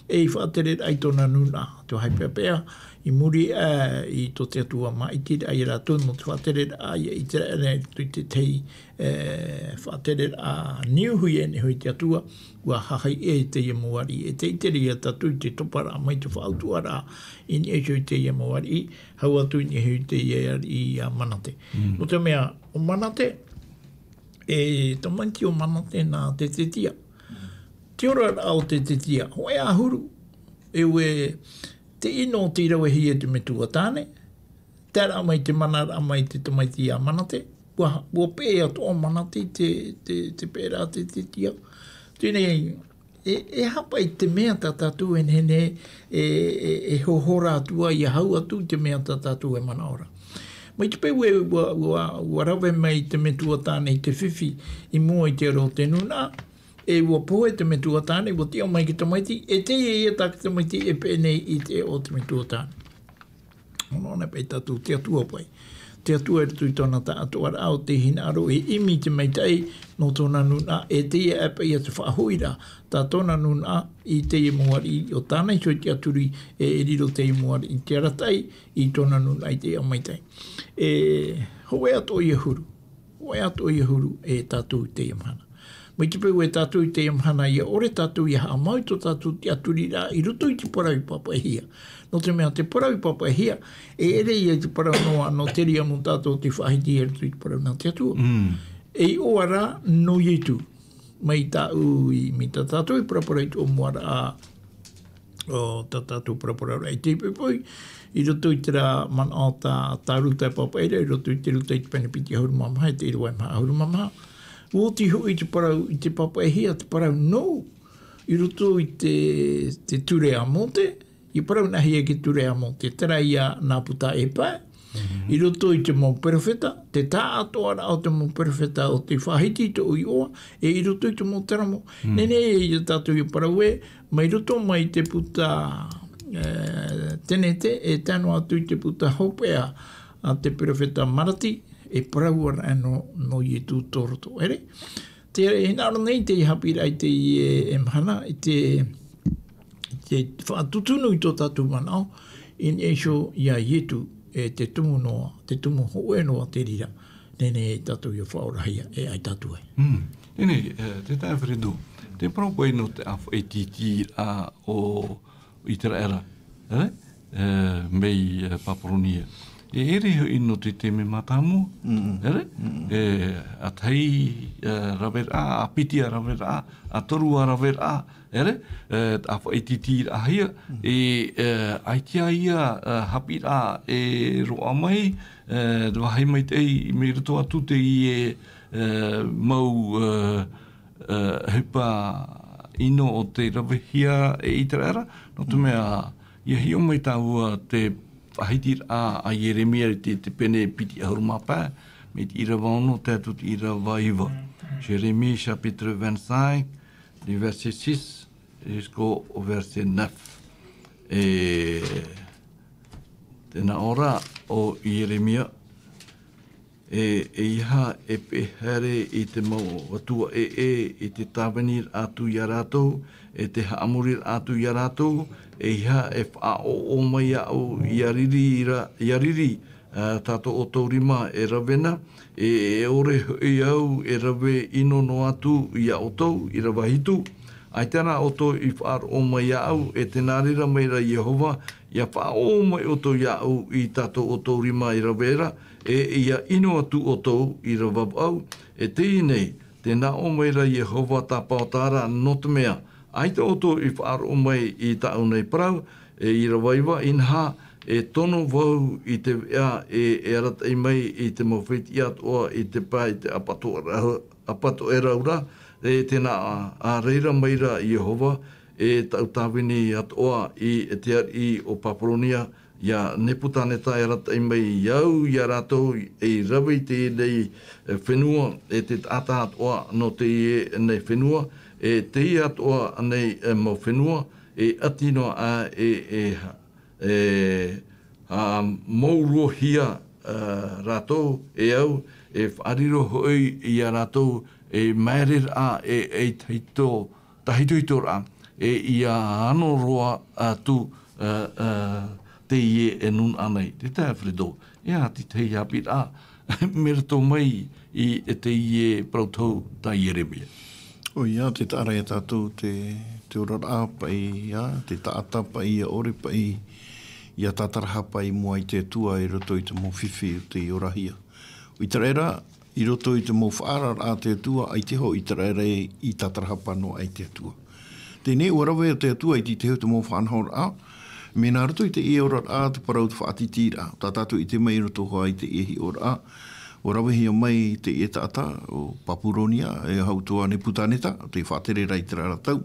e i faʻatereraʻa i tōna nūnaʻa. Te vāhi peʻapeʻa, i muri aʻe i tō te Atua māʻitiraʻa ia rātou nō te faʻatereraʻa ia Iteraera i roto i te tahi, e, faʻatereraʻa niuhi aʻe nei hoʻi te Atua, ʻua hahaʻi ʻē teie mau ariʻi. E te ʻite ra ia tātou i te toparaʻa mai te faʻautuʻaraʻa i niʻa iho i teie mau ariʻi, hau atu i niʻa iho i teie ariʻi a Manate. Mm. Nō te mea, ʻo Manate, e tamaiti ʻo Manate nā Tetetia. Te oraraʻa o Tetetia, hōʻē ʻahuru, e ʻua, te ʻino tei ravehia e te metua tāne, taeraʻa mai te manaraʻa mai te tamaiti a Manate, ʻua, ʻua peʻe atoʻa Manate i te, te, te peʻeraʻa a Tetetia. Teie nei, e, e aha paʻi te mea tā tātou e nehenehe e, e, e hohora atu ai, ʻia hau atu i te mea tā tātou e manaʻo ra. Mai te peu e ʻua, ʻua, ʻua rave mai te metua tāne i te fifi i mua i te aro o te nūnaʻa, e ʻua pohe te metua tāne, ʻua tiʻa mai te tamaiti, e teie ia tā te tamaiti e peʻe nei i te ʻeʻa o te metua tāne. Mono ana paʻi tātou te Atua paʻi. Te Atua i roto i tōna taʻatoʻaraʻa ʻo tei hinaʻaro e ʻimi i te maitaʻi nō tōna nūnaʻa, e teie aʻe paʻi ia te faʻahoʻiraʻa tā tōna nūnaʻa i teie mau ariʻi, ʻo tāna iho e tiʻaturi e, e riro teie mau ariʻi i te arataʻi i tōna nūnaʻa i te ʻeʻa maitaʻi. E, hōʻē atoʻa ʻahuru. Hōʻē atoʻa ʻahuru e tātou i teie mahana. Mai te peu e tātou i teie mahana, ʻia ʻore tātou ʻia haʻamau i tō tātou tiʻaturiraʻa i roto i te parau i pāpaʻihia. Nō te mea te parau i pāpaʻihia, e ʻere ia i te parau noa nō te reira mau tātou tei faʻahiti i roto i te parau nā te Atua. Mm. E iʻoa rā nō Ietu. Mai tāʻu i, mai tā tātou i paraparau i te ʻōmuaraʻa o tā tātou paraparau i te poipoi, i roto i terā manaʻo tā, tā Ruta e pāpaʻi ra, i roto i te Ruta i te pene piti ʻahuru mā maha, e te ʻīrava e maha ʻahuru mā maha. ʻUa oti hoʻi te parau, i te pāpaʻihia te parau nō, i roto i te, te ture a Mōte, i parau nā hea i te ture a Mōte, terā ia nā puta e pae, Mhm. i roto i te mau perofeta, te taʻatoʻaraʻa o te mau perofeta ʻo tei faʻahiti i tōʻu iʻoa, e i roto i te mau teramo. Mm. Nehenehe ia tātou e parau ē, mai roto mai te puta, e, Tenete, e tae noa atu i te puta Hopeʻa a te perofeta Marati, e parau ana nō, nō Ietu tō roto. ʻEre? Te hinaʻaro nei te haʻapiʻiraʻa i teie, e, e mahana, i te, te faʻatutunu i tō tātou manaʻo, i niʻa iho ia Ietu, e te tumu noa, te tumu hōʻē noa te reira, nehenehe ia tātou ʻia faʻaorahia, e ʻaita atu ai. Mm. Teie, e, te taeaʻe Fredo, te parau paʻi nō te ʻāfaʻi tītīraʻa o Iteraera, e? E, mai, e, Paparonia. E ʻere hoʻi nō te taime mātāmua, Mm-mm. ʻere? Mm-mm. E, ʻa tahi, e, raveraʻa, ʻa piti ā raveraʻa, ʻa toru ā raveraʻa, ʻere? E, ʻāfaʻi tītīraʻahia, Mm. e, e, ʻaita ia, e, haʻapiʻiraʻa e roaʻa mai, e, vāhi maitaʻi mai roto atu teie, e, mau, e, e, ʻohipa ʻino ʻo tei ravehia e Iteraera, nō te Mm. mea, ʻia hiʻo mai tāua te faʻahitiraʻa a Ieremia i te, te pene piti ʻahuru mā pae, mai te ʻīrava ono tae atu te ʻīrava iva. Jérémie chapitre vingt-cinq, le verset six jusqu'au verset neuf. E tē nā ʻō ra ʻo Ieremia, E, e aha e peʻe haere i te mau atua ʻē, i te tāviniraʻa atu ia rātou, e te haʻamoriraʻa atu ia rātou, e aha e faʻaʻoʻo mai iāʻu ia riri ra, ia riri, ā, tā tō ʻoutou rima e rave na, e, e ʻore hoʻi au e rave ʻino noa atu ia ʻoutou, ʻīrava hitu. ʻAita rā ʻoutou i faʻaroʻo mai iāʻu, e tē nā reira mai ra Iehova, ʻia faʻaʻoʻo mai ʻoutou iāʻu i tā tō ʻoutou rima e rave ra, e ʻia ʻino atu ʻoutou, ʻīrava vaʻu. E teie nei, tē nā ʻō mai ra Iehova tāpaotara, nō te mea, ʻaita ʻoutou i faʻaroʻo mai i tāʻu nei parau, e ʻīrava iva, inaha, e tono vau i te veʻa e, e arataʻi mai i te mau fētiʻi atoʻa i te pae i te ʻapatoʻerau, ʻapatoʻerau ra, e tē nā ʻō, ā reira mai ra Iehova, e tāʻu tāvini atoʻa i te ariʻi o Papuronia, ia Nepukaneta e arataʻi mai au ia rātou, e rave i teie nei, e, fenua, e te taʻata atoʻa nō teie nei fenua, e teie atoʻa nei, e, mau fenua, e ʻati noa aʻe, e, e, e, ā, mauruahia, ā, rātou e au, e faʻariro hoʻi ia rātou, e māere ra, e, e tahito, tahitohito ra, e ʻia ano roa atu, ā, ā, teie e nūnaʻa nei. Te tae Alfredo, e aha te tahi haʻapiʻiraʻa, mai roto mai i teie parau tohu tā Ieremia. ʻOia, tē taʻa ra ia tātou te, te oraraʻa paʻi, ā, te taʻata paʻi, ʻia ʻore paʻi, ʻia tātarahapa i mua i te Atua i roto i te mau fifi o tei orahia. ʻO ʻĪteraʻera, i roto i te mau faʻaararaʻa a te Atua, ʻaita hoʻi ʻĪteraʻera i tātarahapa noa aʻe i te Atua. Teie nei, ʻua rave te Atua i te tahi o te mau faʻanahoraʻa, mea nā roto i teie oraraʻa, te parau, te faʻatītīraʻa. Tā tātou i ʻite mai i roto hoʻi i teie hiʻoraʻa, ʻua ravehia mai teie taʻata o Papuronia, e hau atoʻa Nepukaneta, te faʻatereraʻa i terā ra tau.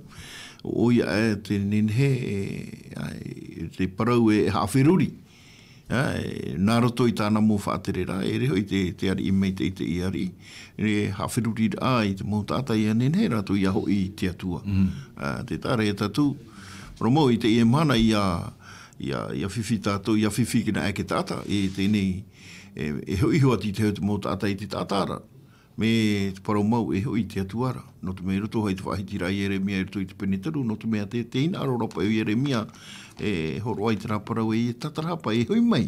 ʻO ʻoia aʻe tē nehenehe, e, ā, te parau e haʻaferuri. Ā, e, nā roto i tāna mau faʻatereraʻa, e ʻere hoʻi te, te ariʻi mai te, i teie ariʻi. E haʻaferuriraʻa i te mau taʻata ʻia nehenehe rātou ʻia hoʻi i te Atua. Mm. Ā, tē taʻa ra ia tātou, parau mau i teie mahana ʻia, ʻia, ʻia fifi tātou, ʻia fifi kinaʻe te taʻata, e teie nei, e, e hoʻi iho atu i te hau te mau taʻata i te taʻata ra. Mea te parau mau e hoʻi i te Atua ra. Nō te mea i roto hoʻi i te faʻahitiraʻa a Ieremia i roto i te pene toru, nō te mea te, tē hinaʻaro ra paʻi ʻo Ieremia e hōroʻa i terā parau e tātarahapa, e hoʻi mai.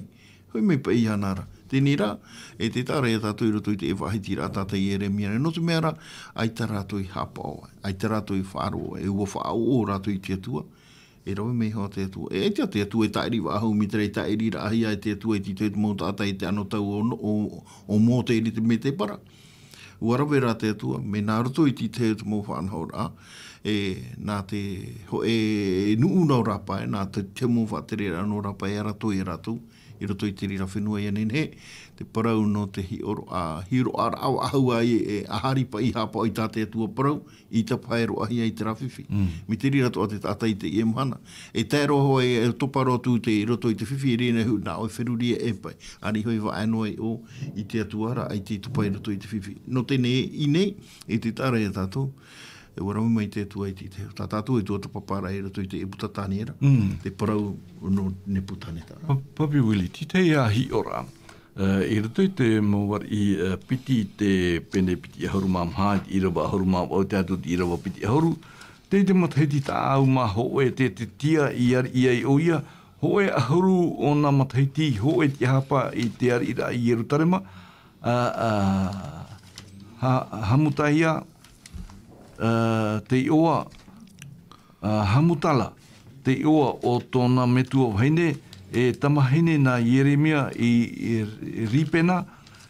Hoʻi mai paʻi iāna ra. Teie nei rā, e tē taʻa ra ia tātou i roto i te faʻahitiraʻa a tātou a Ieremia ra. Nō te mea rā, ʻaita rātou i haʻapaʻo, ʻaita rātou i faʻaroʻo, e ʻua faʻaʻoʻo rātou i te Atua. E rave mai hoʻi te Atua. E ʻaita te Atua e tāʻiri faʻahou, mai terā i tāʻiriraʻahia e te Atua i te, te mau taʻata i te anotau o, o, o Mōte i te mētēpara. ʻUa rave rā te Atua, mea nā roto i te, te mau faʻanahoraʻa, e, nā te hōʻē nuʻu nō rāpae, nā te, te mau faʻatereraʻa nō rāpae, e arataʻi ia rātou, i roto i te reira fenua ʻia nehenehe, te parau nō te hiʻoroʻa, hiʻoroʻaraʻa faʻahou ai, e, ʻa hari paʻi i haʻapaʻo i tā te Atua parau, i tapaʻe roa hia i terā fifi. Mm. Mai te reira atoʻa te taʻata i teie mahana. E tae roa hoʻi, e topa roa atu te, i roto i te fifi, e riro nei hoʻi nā ʻoe feruri e paʻi. ʻAri hoʻi vaʻa noa i ʻō, i te Atua ra, ʻaita i topa i roto i te fifi. Nō teie nei, i tē taʻa ra ia tātou, e ʻua rave mai te Atua i te, te, tā tātou e tuatāpaparaʻa i roto i te ʻīputa Taniera. Mm. Te parau nō Nepukaneta. Pa-, Papi Willie, te tahi hiʻoraʻa. Ā, i roto i te mau ariʻi, ā, piti, te pene piti ʻahuru mā maha, i te ʻīrava ʻahuru mā vaʻu, tae atu i te ʻīrava piti ʻahuru. Tei te matahiti taʻau mā hōʻē Zedekia i ariʻi ai ʻoia, hōʻē ʻahuru ōna matahiti, hōʻē tiʻahapa i te ariʻiraʻa i Ierutarema, ā, ā, Ha-, Hamutaia, ā, te iʻoa, ā, Hamutala, te iʻoa o tōna metua vahine, e tamahine nā Ieremia i, i Ribena,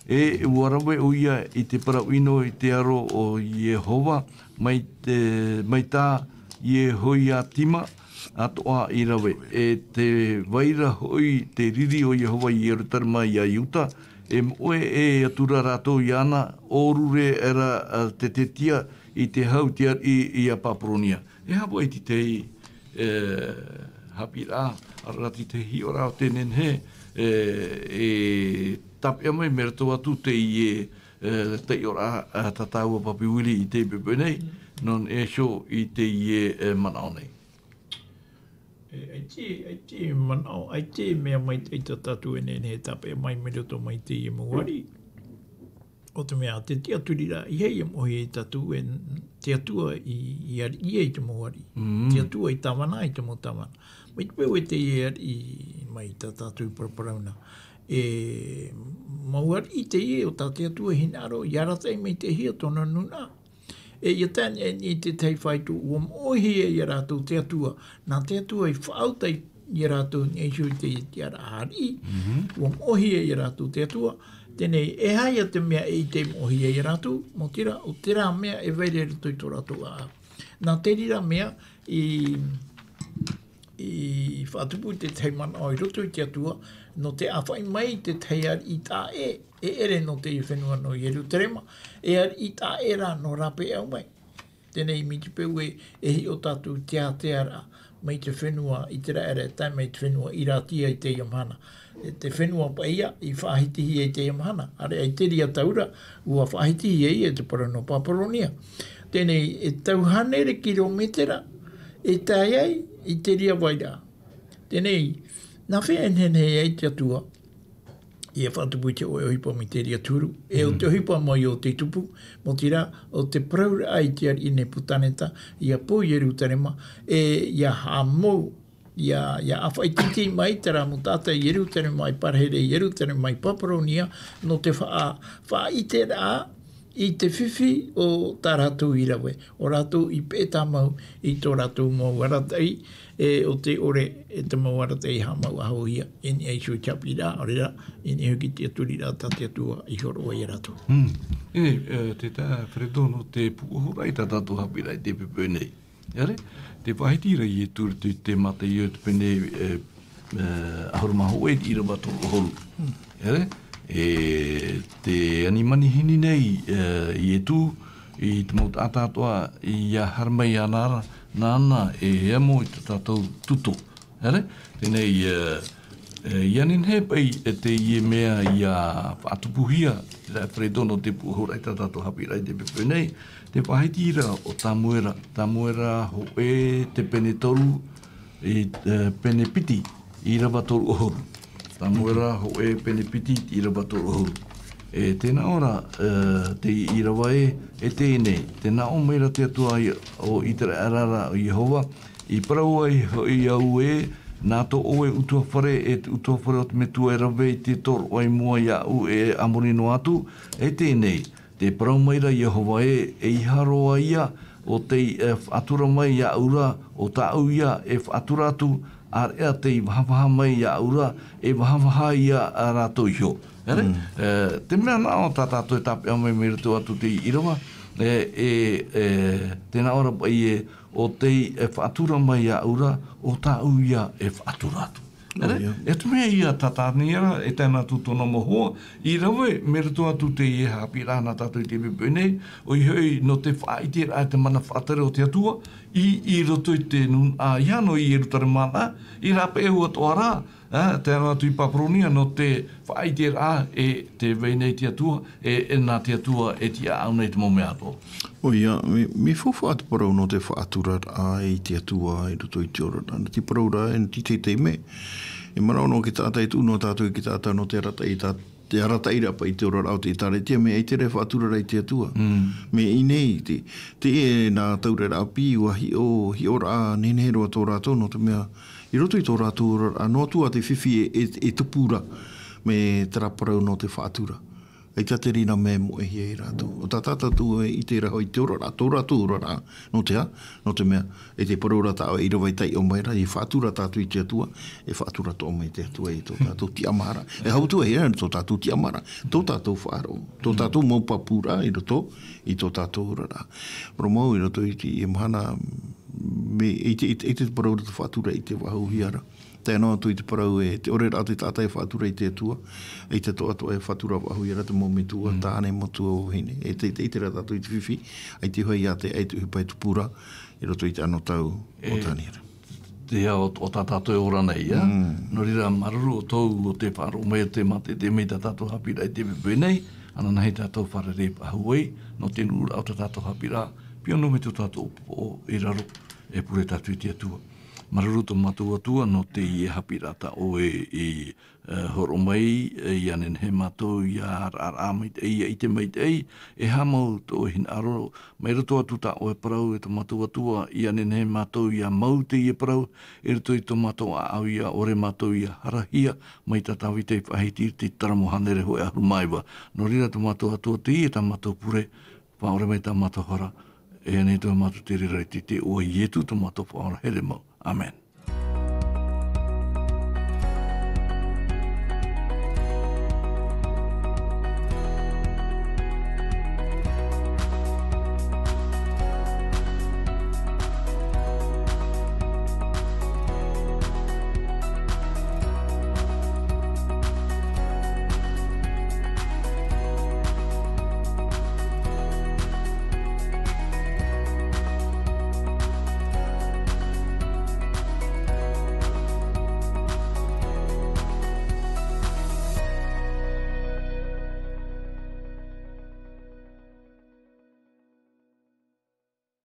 e ʻua rave ʻoia i te parau ʻino i te aro o Iehova, mai te, mai tā Iehoiakima atoʻa i rave. E tē vai ra hoʻi te riri o Iehova i Ierutarema ia Iuta, e moʻe atu ra rātou iāna, ʻōrure aʻera, ā, Zedekia i te hau te ariʻi ia Papuronia. E aha paʻi te tahi, e, haʻapiʻiraʻa, ʻaore rā te tahi hiʻoraʻa o tē nehenehe, e, e tāpeʻa mai mai roto atu i teie, e, taiʻoraʻa, ā, tā tāua Papi Willie i teie poʻipoʻi nei, nō niʻa iho i teie, e, manaʻo nei. E, ʻaita, ʻaita e manaʻo, ʻaita e mea maitaʻi tā tātou e nehenehe e tāpeʻa mai mai roto mai i teie mau ariʻi. ʻO te mea, te tiʻaturiraʻa, ʻeiaha e moʻohia e tātou e te Atua i, i ariʻi i te mau ariʻi. Mm. Te Atua i tāvana i te mau tāvana. Mai te peu e teie e ariʻi mai tā tātou paraparauna. E mau ariʻi teie o tā te Atua hinaʻaro, i arataʻi maitaʻihia tōna nūnaʻa. E ia tae nei i te tahi fāito, ua moʻohia ia rātou te Atua. Nā te Atua i faʻauta i ia rātou nei iho i te, i te tiʻaraʻa ariʻi. Mhm. Ua moʻohia ia rātou te Atua. Teie, e aha ia te mea e ʻite moʻohia ia rātou? Mau terā, ʻo terā mea e vai ra i roto i tō rātou ʻāʻau. Nā te reira mea i, i faʻatupu te tahi manaʻo i roto i te Atua, nō te ʻāfaʻi mai i te tahi ariʻi taʻa ʻē, e ʻere nō te fenua nō Ierutarema, e ariʻi taʻa ʻē rā nō rāpae mai. Teie, mai te peu e, e hiʻo tātou i te ātearaʻa, mai te fenua Iteraera, tae mai te fenua Iratia i teie mahana. E te fenua paʻi ia, i faʻahitihia i teie mahana. ʻĀreʻa i terā taura, ua faʻahitihia ia i te parau nō Paparonia. Teie, e tau hānere kiromētera, e tae ai, i terā vairaʻa. Teie, nā hea e nehenehe ai te Atua, ia faʻatupu i te hōʻē ʻohipa mai terā te huru. E ʻo te ʻohipa mai o te tupu, mau terā, ʻo te parauraʻa i te ariʻi Nepukaneta, ia pō Ierutarema, e ia haʻamou, ia, ia ʻāfaʻi tītī mai terā mau taʻata i Ierutarema, i parahiraʻa i Ierutarema, i Paparonia, nō te faʻa-, faʻaʻiteraʻa i te fifi o tā rātou i rave, ʻo rātou i peʻe tāmau i tō rātou mau arataʻi, e ʻo te ʻore e te mau arataʻi haʻamau ʻahohia, i niʻa iho i te haʻapiʻiraʻa, ʻaore rā, i niʻa iho i te tiʻaturiraʻa tā te Atua i hōroʻa ia rātou. Hmm. E, e, te taeaʻe Fredo, nō te pūʻohuraʻa i tā tātou haʻapiʻiraʻa i teie poʻipoʻi nei. ʻEre, tē faʻahiti ra Ietu i te Mataio te pene, e, e, ʻahuru mā hōʻē, ʻīrava toru ʻahuru. ʻEre, e te ani manihini nei, e, Ietu, i te mau taʻata atoʻa, ʻia haere mai iāna ra, nāna e amo i tā tātou tuto. ʻEre, teie, e, e, ʻia nehenehe paʻi, e, teie mea ʻia faʻatupuhia, terā Fredo, nō te pūʻohuraʻa i tā tātou haʻapiʻiraʻa i teie poʻipoʻi nei, tē faʻahiti ra ʻo Tamuera, Tamuera hōʻē te pene toru, i, e, pene piti, ʻīrava toru ʻahuru. Tamuera hōʻē pene piti, ʻīrava toru ʻahuru. E tē nā ʻō ra, e, te ʻīrava ē, e teie nei, tē nā ʻō mai ra te Atua i, o Iteraera ra, ʻo Iehova, i parau ai hoʻi au ē, nā tō ʻoe ʻutuāfare, e te ʻutuāfare o te metua e rave i te tōroʻa i mua iāʻu e ʻamori noa atu, e teie nei, tē parau mai ra Iehova ē, ʻeiaha roa ia ʻo tei, e, faʻatura mai iāʻu ra, ʻo tāʻu ia e faʻatura atu, ʻāreʻa tei vahavaha mai iāʻu ra, e vahavaha ia rātou iho. ʻEre? Mm. E, te mea nā ʻō tā tātou e tāpeʻa mai mai roto atu i te ʻīrava, e, e, e, tē nā ʻō ra paʻi ē, ʻo tei, e, faʻatura mai iāʻu ra, ʻo tāʻu ia e faʻatura atu. ʻEre? ʻOia. E te mea ia tā Taniera, e tae noa atu tōna mau hoa, i rave mai roto atu i teie haʻapiʻiraʻa nā tātou i teie poʻipoʻi nei, ʻoia hoʻi nō te faʻaʻiteraʻa i te mana faʻatere o te Atua, i, i roto i te nūnaʻa, ʻeiaha noa i Ierutarema na, i rāpae atoʻa ra, e, tae noa atu i Paparonia, nō te faʻaʻiteraʻa e tē vai nei te Atua, e, e nā te Atua e tiʻaʻau nei te mau mea atoʻa. ʻOia, mea, mea faufaʻa te parau nō te faʻaturaraʻa i te Atua i roto i te oraraʻa. Nā te parau ra, e, nō te tahi mea, e manaʻo noa te taʻata e tuʻu noa tātou i te taʻata nō te arataʻi, tā, te arataʻi ra paʻi i te oraraʻa o te ʻĒkālesia, mea ʻaita e faʻaturaraʻa i te Atua. Mm. Mea ʻī nei, te, te, e, nā tauraraʻa ʻāpī, ʻua hiʻo, hiʻoraʻa nehenehe roa tō rātou, nō te mea, i roto i tō rātou oraraʻa, noa atu ā te fifi e, e, e tupu ra, mai terā parau nō te faʻatura. ʻAita te reira mea e moʻehia e rātou. ʻO tā tātou e ʻite ra hoʻi te oraraʻa, tō rātou oraraʻa, nō te aha, nō te mea, e te parau ra tā ʻoe ʻīrava i taiʻo mai ra, e faʻatura tātou i te Atua, e faʻatura atoʻa mai te Atua i tō tātou tiʻamāraʻa. E hau atu ā, e, tō tātou tiʻamāraʻa, tō tātou faʻaroʻo, tō tātou mau pāpūraʻa i roto i tō tātou oraraʻa. Parau mau i roto i te, i mahana, mea, i te, i te, i te parau ra te faʻatura i te faʻahouhia ra. Tae noa atu i te parau e, te ʻore ra te taʻata e faʻatura i te Atua, ʻaita atoʻa e faʻatura faʻahouhia ra te mau metua, tāne, matua, vahine. E te, te ʻite ra tātou i te fifi, ʻaita hoʻi ā te, ʻaita hoʻi paʻi tupu ra, i roto i te anotau o Taniera. Te ao o tā tātou e ora nei, ā? Mm. Nō reira, māuruuru ʻoutou ʻo tē faʻaroʻo mai, ʻo tē mātaʻitaʻi mai i tā tātou haʻapiʻiraʻa i teie poʻipoʻi nei, ananahi tātou fārerei faʻahou ai, nō te nuʻuraʻa o tā tātou haʻapiʻiraʻa, pio noa mai tō tātou ʻopoʻopo i raro, e pure tātou i te Atua. Māuruuru tō mātou Atua nō teie haʻapiʻiraʻa tā ʻoe i horoʻa mai, ia nehenehe mātou ia raʻaraʻa maitaʻi, ia ʻite maitaʻi e aha mau tō ʻoe hinaʻaro mai roto atu tā ʻoe parau, e tō mātou Atua, ia nehenehe mātou ia mau teie parau i roto i tō mātou ʻāʻau, ia ʻore mātou ia harahia mai tā Tāvita i faʻahiti i te Taramo hānere hōʻē ʻahuru mā iva. Nō reira tō mātou Atua teie tā mātou pure, faʻaʻore mai tā mātou hara, e ʻia nehenehe atoʻa mātou te reira i te iʻoa o Ietu tō mātou Faʻaora here mau. ʻĀmene.